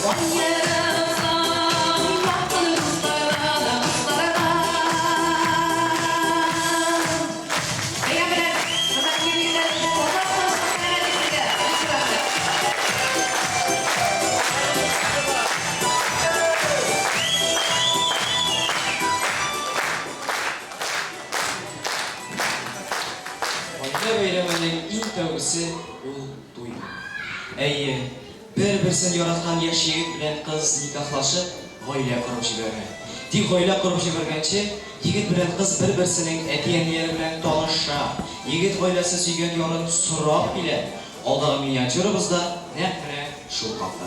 Аерылсам якын дуслардан, дуслардан. Бәйрәм белән, хөрмәтле егетләр, озак тынычлык, сәламәтлек сезгә. Бик зур рәхмәт. Гаилә бәйрәменең иң тәүгесе ул туй. Әйе, бер-берсен яраткан яшь егет белән кыз никахлашып, гаилә корып җибәрә. Тик гаилә корып җибәргәнче, егет белән кыз бер-берсенең әти-әниләре белән таныша, егет гаиләсе сөйгән ярын сорап килә. Алдагы миниатюрабыз да нәкъ менә шул хакта.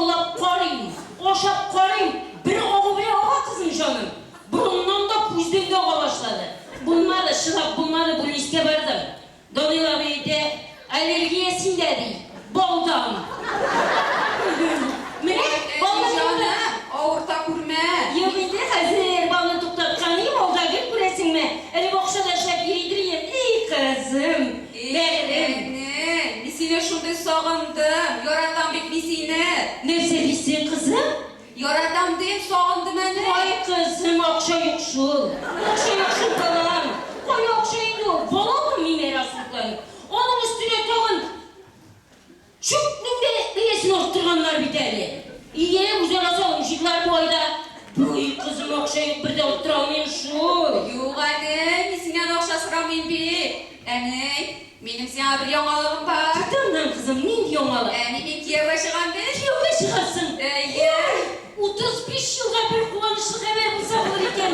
Баллап карыйм, ашап карыйм, бер агу белән ага кызым җаным. Борыннан да, күздән дә ага башлады. Булмады, чыдап булмады, бүлнискә бардым. Данил абый әйтә, аллергия синдә, ди, балдан. Менә, балны Җаным, авырта күрмә. Юк инде, хәзер балны туктаткан идем, алда гел күрәсеңме, әле бакчада эшләп йөридер идем. И кызым, бәгырем. Әни, мин сине шундый сагындым, яратам бит мин сине. Нәрсә дисең, кызым? Яратам дим, сагындым әни. Ай, кызым, акча юк шул. Акча юк шул, балам. Кая акча инде ул? Бала алдым мин Мәрасутлан. Аның өстенә тагын чүпнең дә бәясен арттырганнар бит әле. Ие, үзара салым җыйдылар бу айда. Ой, кызым, акча юк, бер дә арттыра алмыйм шул. Юк, әни, мин синнән акча сорамыйм бит. Әни, минем сиңа бер яңалыгым бар. Кит аннан, кызым, нинди яңалык? Әни, мин кияүгә чыгам бит. Кияүгә чыгасың? Әйе. 35 елга бер куанычлы хәбәр булса булыр икән.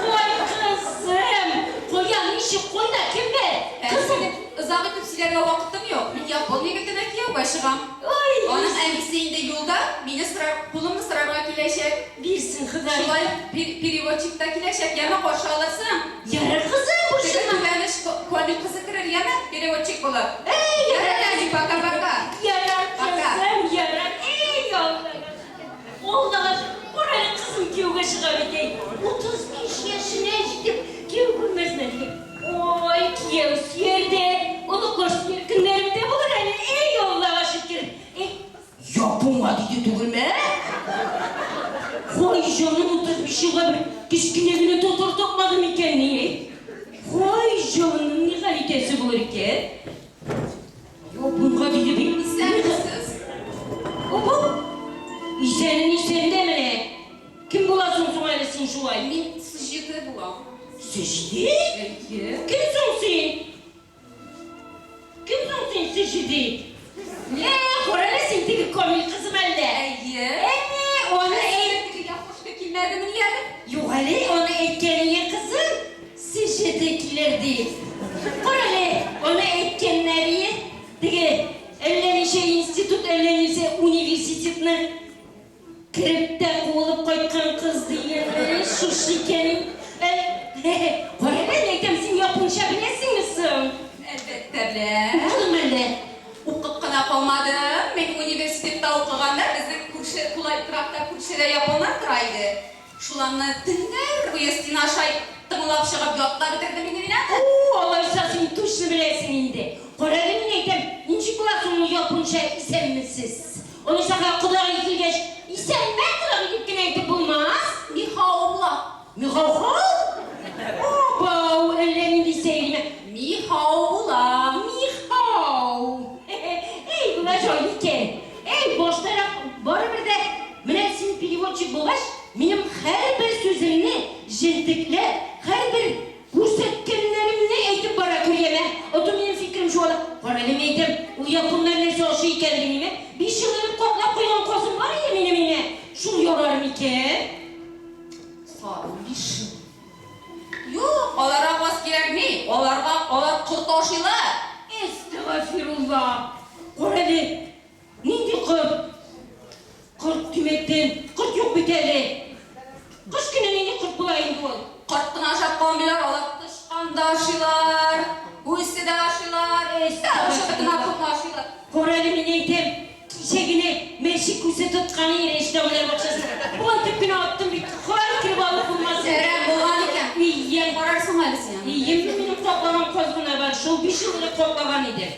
Ой, кызым! Кая, ничек, кайда, кемгә? Кызым! Озак итеп сөйләргә вакытым юк. Мин япон егетенә кияүгә чыгам. Ой! Аның әнисе инде юлда, мине сорар, кулымны сорарга киләчәк. Бирсен Ходай. Шулай ук переводчик та киләчәк, яме, каршы алырсың. Ярар, кызым, борчылма. Теге түбән оч Камил кызы керер, яме, переводчик булып. Әй, ярар, әни, пока-пока. Ярар, кызым, ярар. Әй, Аллага шөкер. Аллага шөкер. Кара әле, кызым кияүгә чыга бит, әй. 35 яшенә җитеп, кияү күрмәсенә диген. Ой, кияү сөяр дә, оныклар сөяр көннәрем дә булыр әле. Әй, Аллага шөкер. Әй, Японга диде түгелме, ә? Һай, җаным, 35 елга бер кечкенә генә татар тапмады микәнни? Һай, җаным, ни хәл итәсе булыр икән? Японга диде бит. Исәнмесез? Опа! Исәнен исән дә менә. Кем буласың соң әле син шулай? Мин Сҗиде булам. Сҗиде? Әйе. Кем соң син? Кем соң син, Сәҗиди? Ә, карале син теге Камил кызым әллә? Әйе. Әнә, аны әйт. Теге Япошка килмәдемени әле? Юк әле, аны әйткәнеңә кызым, Сәҗиде килер дип. Карале, аны әйткәннәре, теге әллә ничә институт, әллә ничә университетны Кереп тә куылып кайткан кыз дигәннәре шушы икән. Кара әле, әйтәм, син японча беләсеңме соң? Әлбәттә беләм. Укыдыңмы әллә? Укып кына калмадым. Мин университетта укыганда безнең күрше, тулай торакта күршедә японнар тора иде. Шуларны төннәр буе стена аша тыңлап чыгып ятлап бетердем инде мин аны. О, алайса син точно беләсең инде. Кара әле, мин әйтәм, ничек була соң ул японча исәнмесез? Олысага кодагый килгәч, исәнме, кодагый дип кенә әйтеп булмас. Михау була. Михау Обау, әллә нинди сәер Михау була. Михау. Эй, була җай икән. Эй, баштарак барыбер дә менә син переводчик булгач, минем һәрбер сүземне җентекләп, һәрбер Күрсәткәннәремне әйтеп бара күр, яме. Ото минем фикерем чуала. Карале, мин әйтәм, ул японнар нәрсә ашый икән дим, име. 5 ел элек каклап куйган казым бар иде минем, име. Шул ярар микән? Сарым биш ел. Юк, аларга каз кирәкми. Аларга алар корт ашыйлар. Әстәгафирулла. Карале, Нинди корт? Корт димәктән, корт юк бит әле. Кыш көне нинди корт була инде ул? Корт кына ашап калмыйлар, алар тычкан да ашыйлар, күсе дә ашыйлар, чыбытына кортны ашыйлар. Кара әле, мин әйтәм, кичә генә мәче күсе тоткан иде эштәгеләр бакчасында. Болай итеп кенә аттым бит, кай кереп алып булмас. Әрәм булган икән. Ием. Карарсың әле син аны. Ием, минем каклаган каз гына бар, шул 5 ел элек каклаган иде.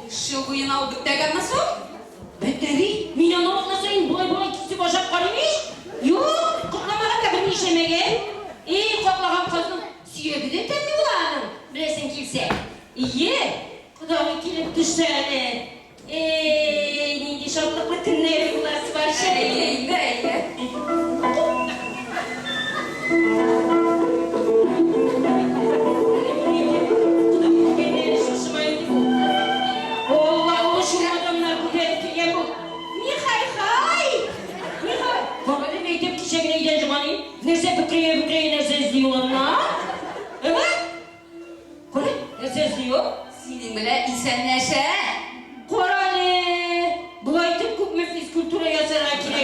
5 ел буена ул бетмәгәнме соң? Бетә бит. Мин аны атна саен болай-болай кисеп ашап карыйм ич. Юк, какламаган да берни эшләмәгән. И, каклаган казның сөяге дә тәмле була аның, беләсең килсә. Ие, кодагый килеп төшсә әле. Эй, нинди шатлыклы көннәр буласы бар шәп. Әйе инде, әйе. Нәрсә бөкрәя-бөкрәя нәрсә эзли ул аннан? Ә? Кара, нәрсә эзли ул? Синең белән исәнләшә. Кара әле, болай итеп күпме физкультура ясарга кирәк.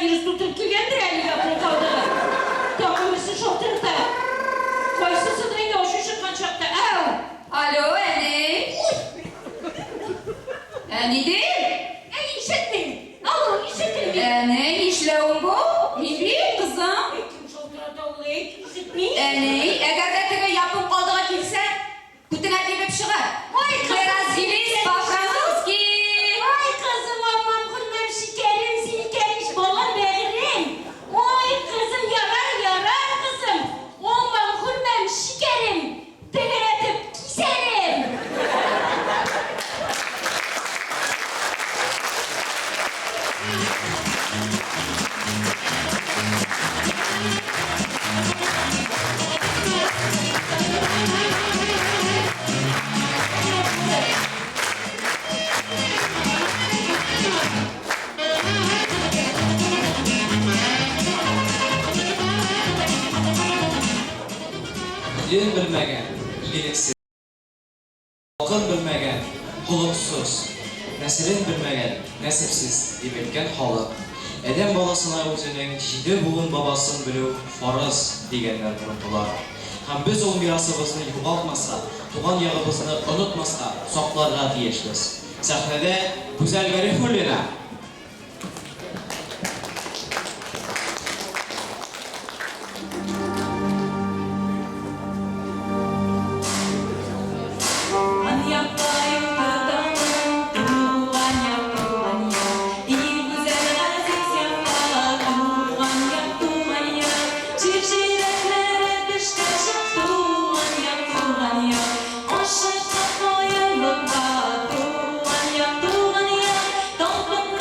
коронавирус тутырып килгәндер әле япон калдыгы. Тагын берсе шалтырата. Кайсысыдыр инде ачу чыккан чакта. Әү! Алло, әни. Әни дим. Әй, ишетмим. Алло, ишетелми. Әни, нишләвең бу? Мин бит, кызым. Кем шалтырата ул, әйт, ишетмим. Әни, әгәр дә теге япон калдыгы килсә, күтеңә тибеп чыгар. Ой, Мы кызым, развелись по-французски. Ой, кызым, алмам, хөрмәм, шикәрем, син икән ич, балам, бәгырем. Ой, кызым, ярар, ярар, кызым. Алмам, хөрмәм, шикәрем, тәгәрәтеп кисәрем. Илен белмәгән, игелексез, халкын белмәгән, холыксыз, нәселен белмәгән, нәсепсез, дип әйткән халык. Адәм баласына үзенең җиде буын бабасын белү фарыз, дигәннәр борынгылар. Һәм без ул мирасыбызны югалтмаска, туган ягыбызны онытмаска, сакларга тиешбез. Сәхнәдә Гүзәл Гарифуллина! Туган якка юл тотамын, туган як, туган як, Иң гүзәл газиз якка, туган як, туган як, Җир җиләкләре пешкән чак, туган як, туган як, Ашыккан каенлыкка, туган як, туган як, Талпынып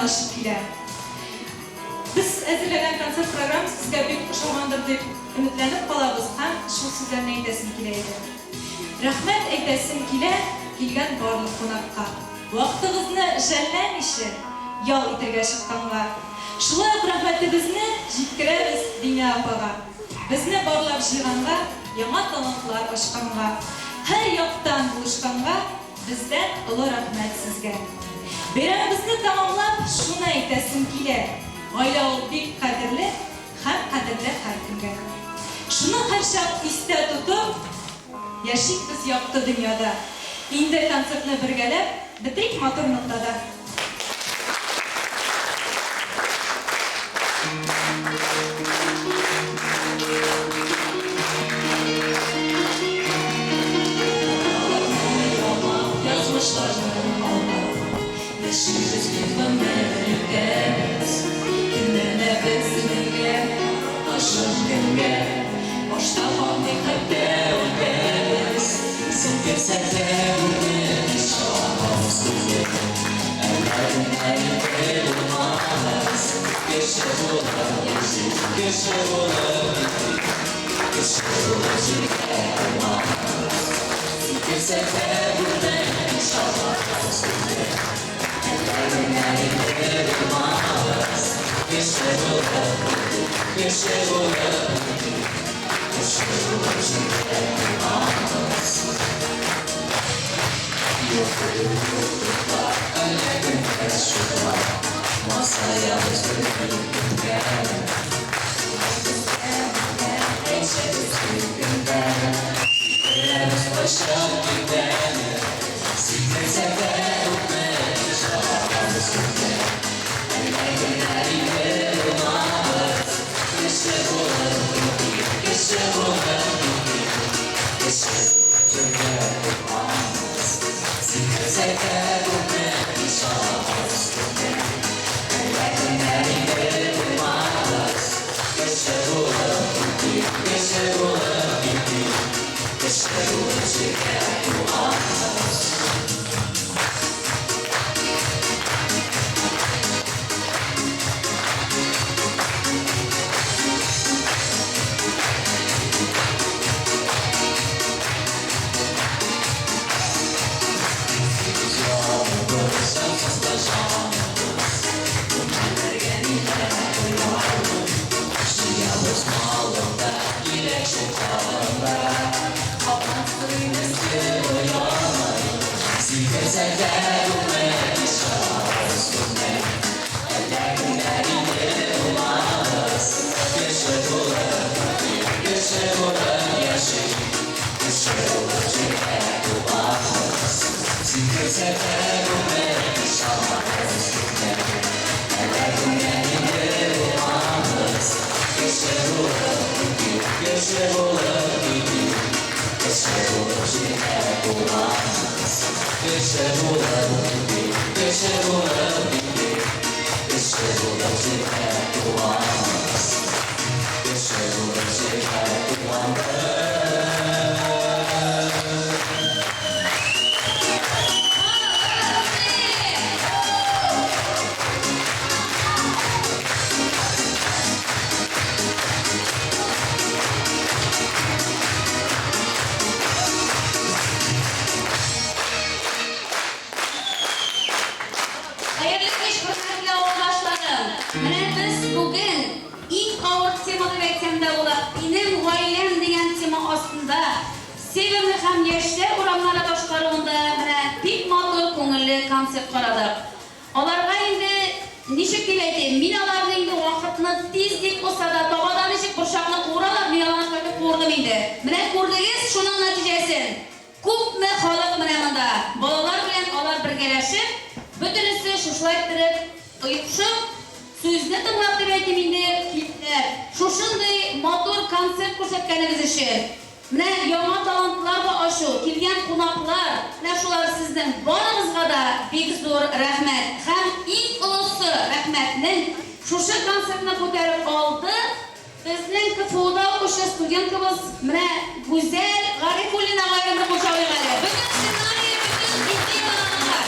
якынлашып килә. Без әзерләгән концерт программасы сезгә бик ошагандыр дип өметләнеп калабыз һәм шул сүзләрне әйтәсем килә иде. Рәхмәт әйтәсем килә килгән барлык кунакка. Вакытыгызны жәлләмичә ял итәргә чыкканга. Шулай ук рәхмәтебезне җиткерәбез Динә апага. Безне барлап җыйганга, яңа талантлар ачканга, һәр яктан булышканга бездән олы рәхмәт сезгә. Бәйрәмебезне тәмамлап, шуны әйтәсем килә, гаилә ул бик кадерле һәм кадерле һәркемгә. Шуны һәрчак истә тотып, яшик без якты дөньяда. Инде концертны бергәләп бетерик матур ноктада. Язмышларны алдап, яшибез бит гомер итәбез. Көнләнәбез кемгә, ташып кемгә, башта калмый хәтта үтәбез. Сикерсә дә бүген чабабыз түгел, әллә кемнәр инде булмабыз. Кеше булып яшик, кеше булып китик, кеше булып җиргә туганбыз. Сикерсә дә бүген чабабыз түгел, әллә кемнәр инде булмабыз. Кеше булып китик, кеше булып китик, кеше булып җиргә туганбыз. Юк юклар, әллә кемгә чуклар, масаябыз бер көнгә. Сикерәбез кайчак китәме, сикерсә дә күпме чабабыз күккә. Әллә кемнәр инде булмабыз, кеше булып китик, кеше булып китик, кеше булып җиргә туганбыз. Сикерсә дә күпме чабабыз күккә. Әллә кемнәр инде булмабыз, кеше булып китик, кеше булып китик, кеше булып җиргә туганбыз. Җаныбыз, җансыз да җаныбыз, күңелләргә ниләр оялмый. Җыябыз малын да, кирәк шул тагын да, һаман сорыйбыз гел оялмый. Сикерсә дә күпме чабабыз күккә, әллә кемнәр инде булмабыз. Кеше булып китик, кеше булып яшик, кеше булып җиргә туганбыз. Сикерсә дә күпме чабабыз күккә, әллә кемнәр инде булмабыз. Кеше булып китик, кеше булып китик, кеше булып җиргә туганбыз. Кеше булып китик, кеше булып китик, кеше булып җиргә туганбыз. Кеше булып җиргә туганбыз. Хәерле кич, хөрмәтле авылдашларым! Менә без бүген иң авыр тема дип әйтсәм дә була, Минем гаиләм дигән тема астында Северный һәм Яшьләр урамнары башкаруында менә бик матур, күңелле концерт карадык. Аларга инде, ничек дип әйтим, мин аларны инде вакытны тиз дип булса да, табада ничек борчакны куыралар, мин аларны шулай итеп куырдым инде. Менә күрдегез шуның нәтиҗәсен. Күпме халык менә монда! Балалар белән алар бергәләшеп, бөтенесе шушылай иттереп, оекшып, сүзне тыңлап дип әйтим инде, килделәр. Шушындый матур концерт күрсәткәнегез өчен, менә яңа талантлар да ачу, килгән кунаклар, менә шулар сезнең барыгызга да бик зур рәхмәт. Һәм иң олысы рәхмәтнең шушы концертны күтәреп алды, Безнең КФУда укучы студенткабыз менә Гүзәл Гарифуллинага аерым бер кул чабыйк әле. Бөтен сценарие, бөтен идеяләр аныкы.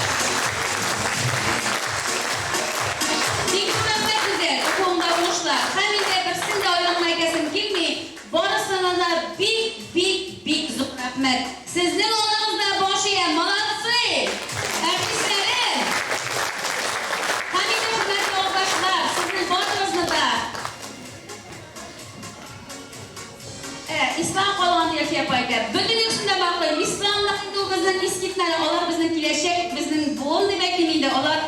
Әлфия апа әйтә. Бөтенесен дә мактыйм. Ислам да инде ул безнең искитмәле, алар безнең киләчәк, безнең буын дип әйтим инде. Алар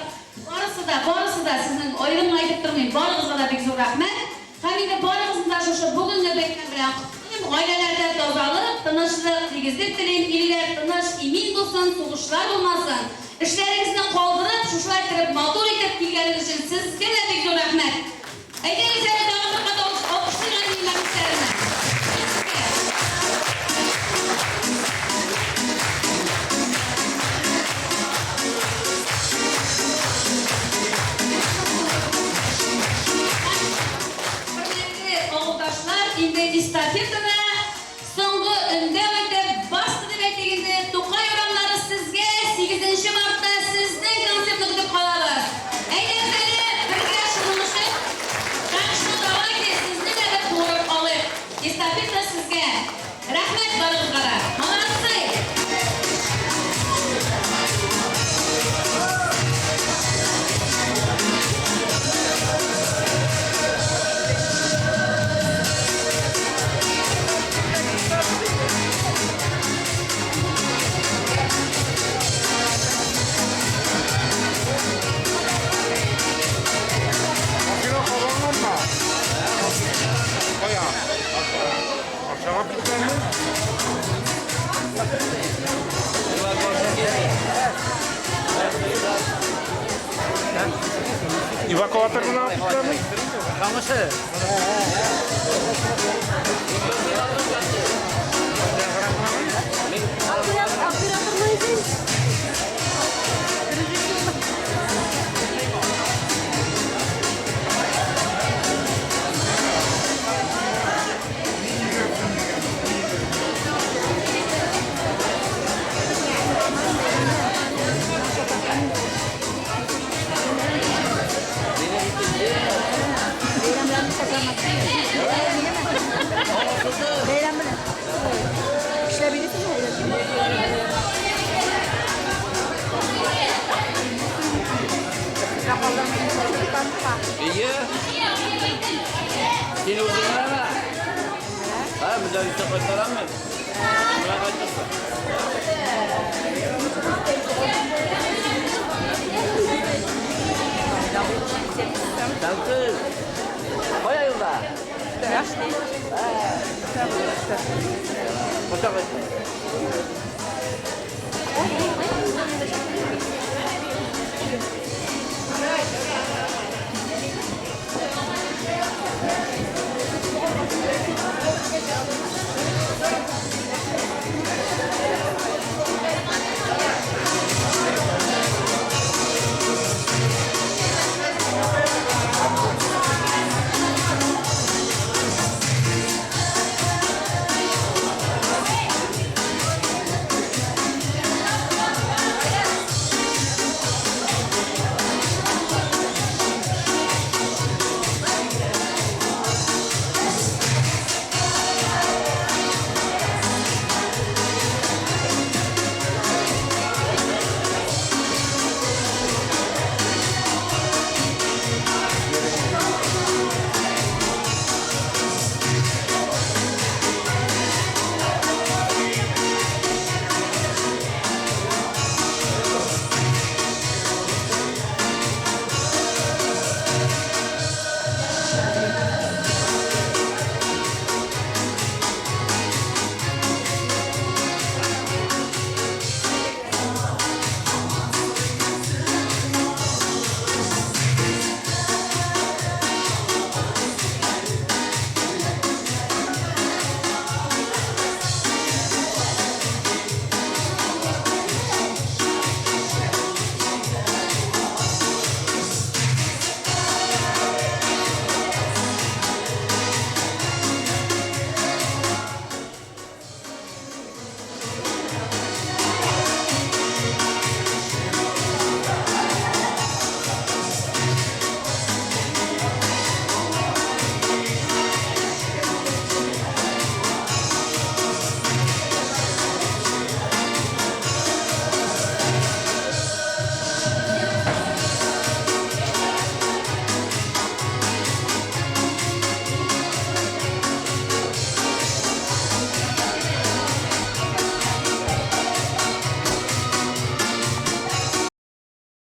барысы да, барысы да сезнең аерым гына әйтеп тормыйм. Барыгызга да бик зур рәхмәт. Һәм инде барыгызны да шушы бүгенге бәйрәм белән котлыйм. Гаиләләрдә тазалык, тынычлык, тигезлек телим. Илләр тыныч, имин булсын, сугышлар булмасын. Эшләрегезне калдырып, шушылай иттереп, матур итеп килгәнегез өчен сезгә дә бик зур рәхмәт. Әйдәгез әле тагын бер кат алкышлыйк әле минем артистларымны. Хөрмәтле авылдашлар, инде эстафетаны соңгы өндәү итеп, басты дип әйтик инде, Тукай урамнары сезгә, сигезенче мартта сезнең концертны көтеп калабыз. Әйдәгез әле, бергә шуышып, так что давайте сезне дә бер куырып алыйк. Эстафета сезгә. Рәхмәт барыгызга да. Молодцы! Эвакуатор белән алып киттеләрме? Бәйрәм белән. Эшләп йөрисеңме? Ие. Син үзең генәме? Һа, мөдәррискә кайтарамы? Менә кайтырсың. Тәмсез. Кая юлда? Кайчан кайттың?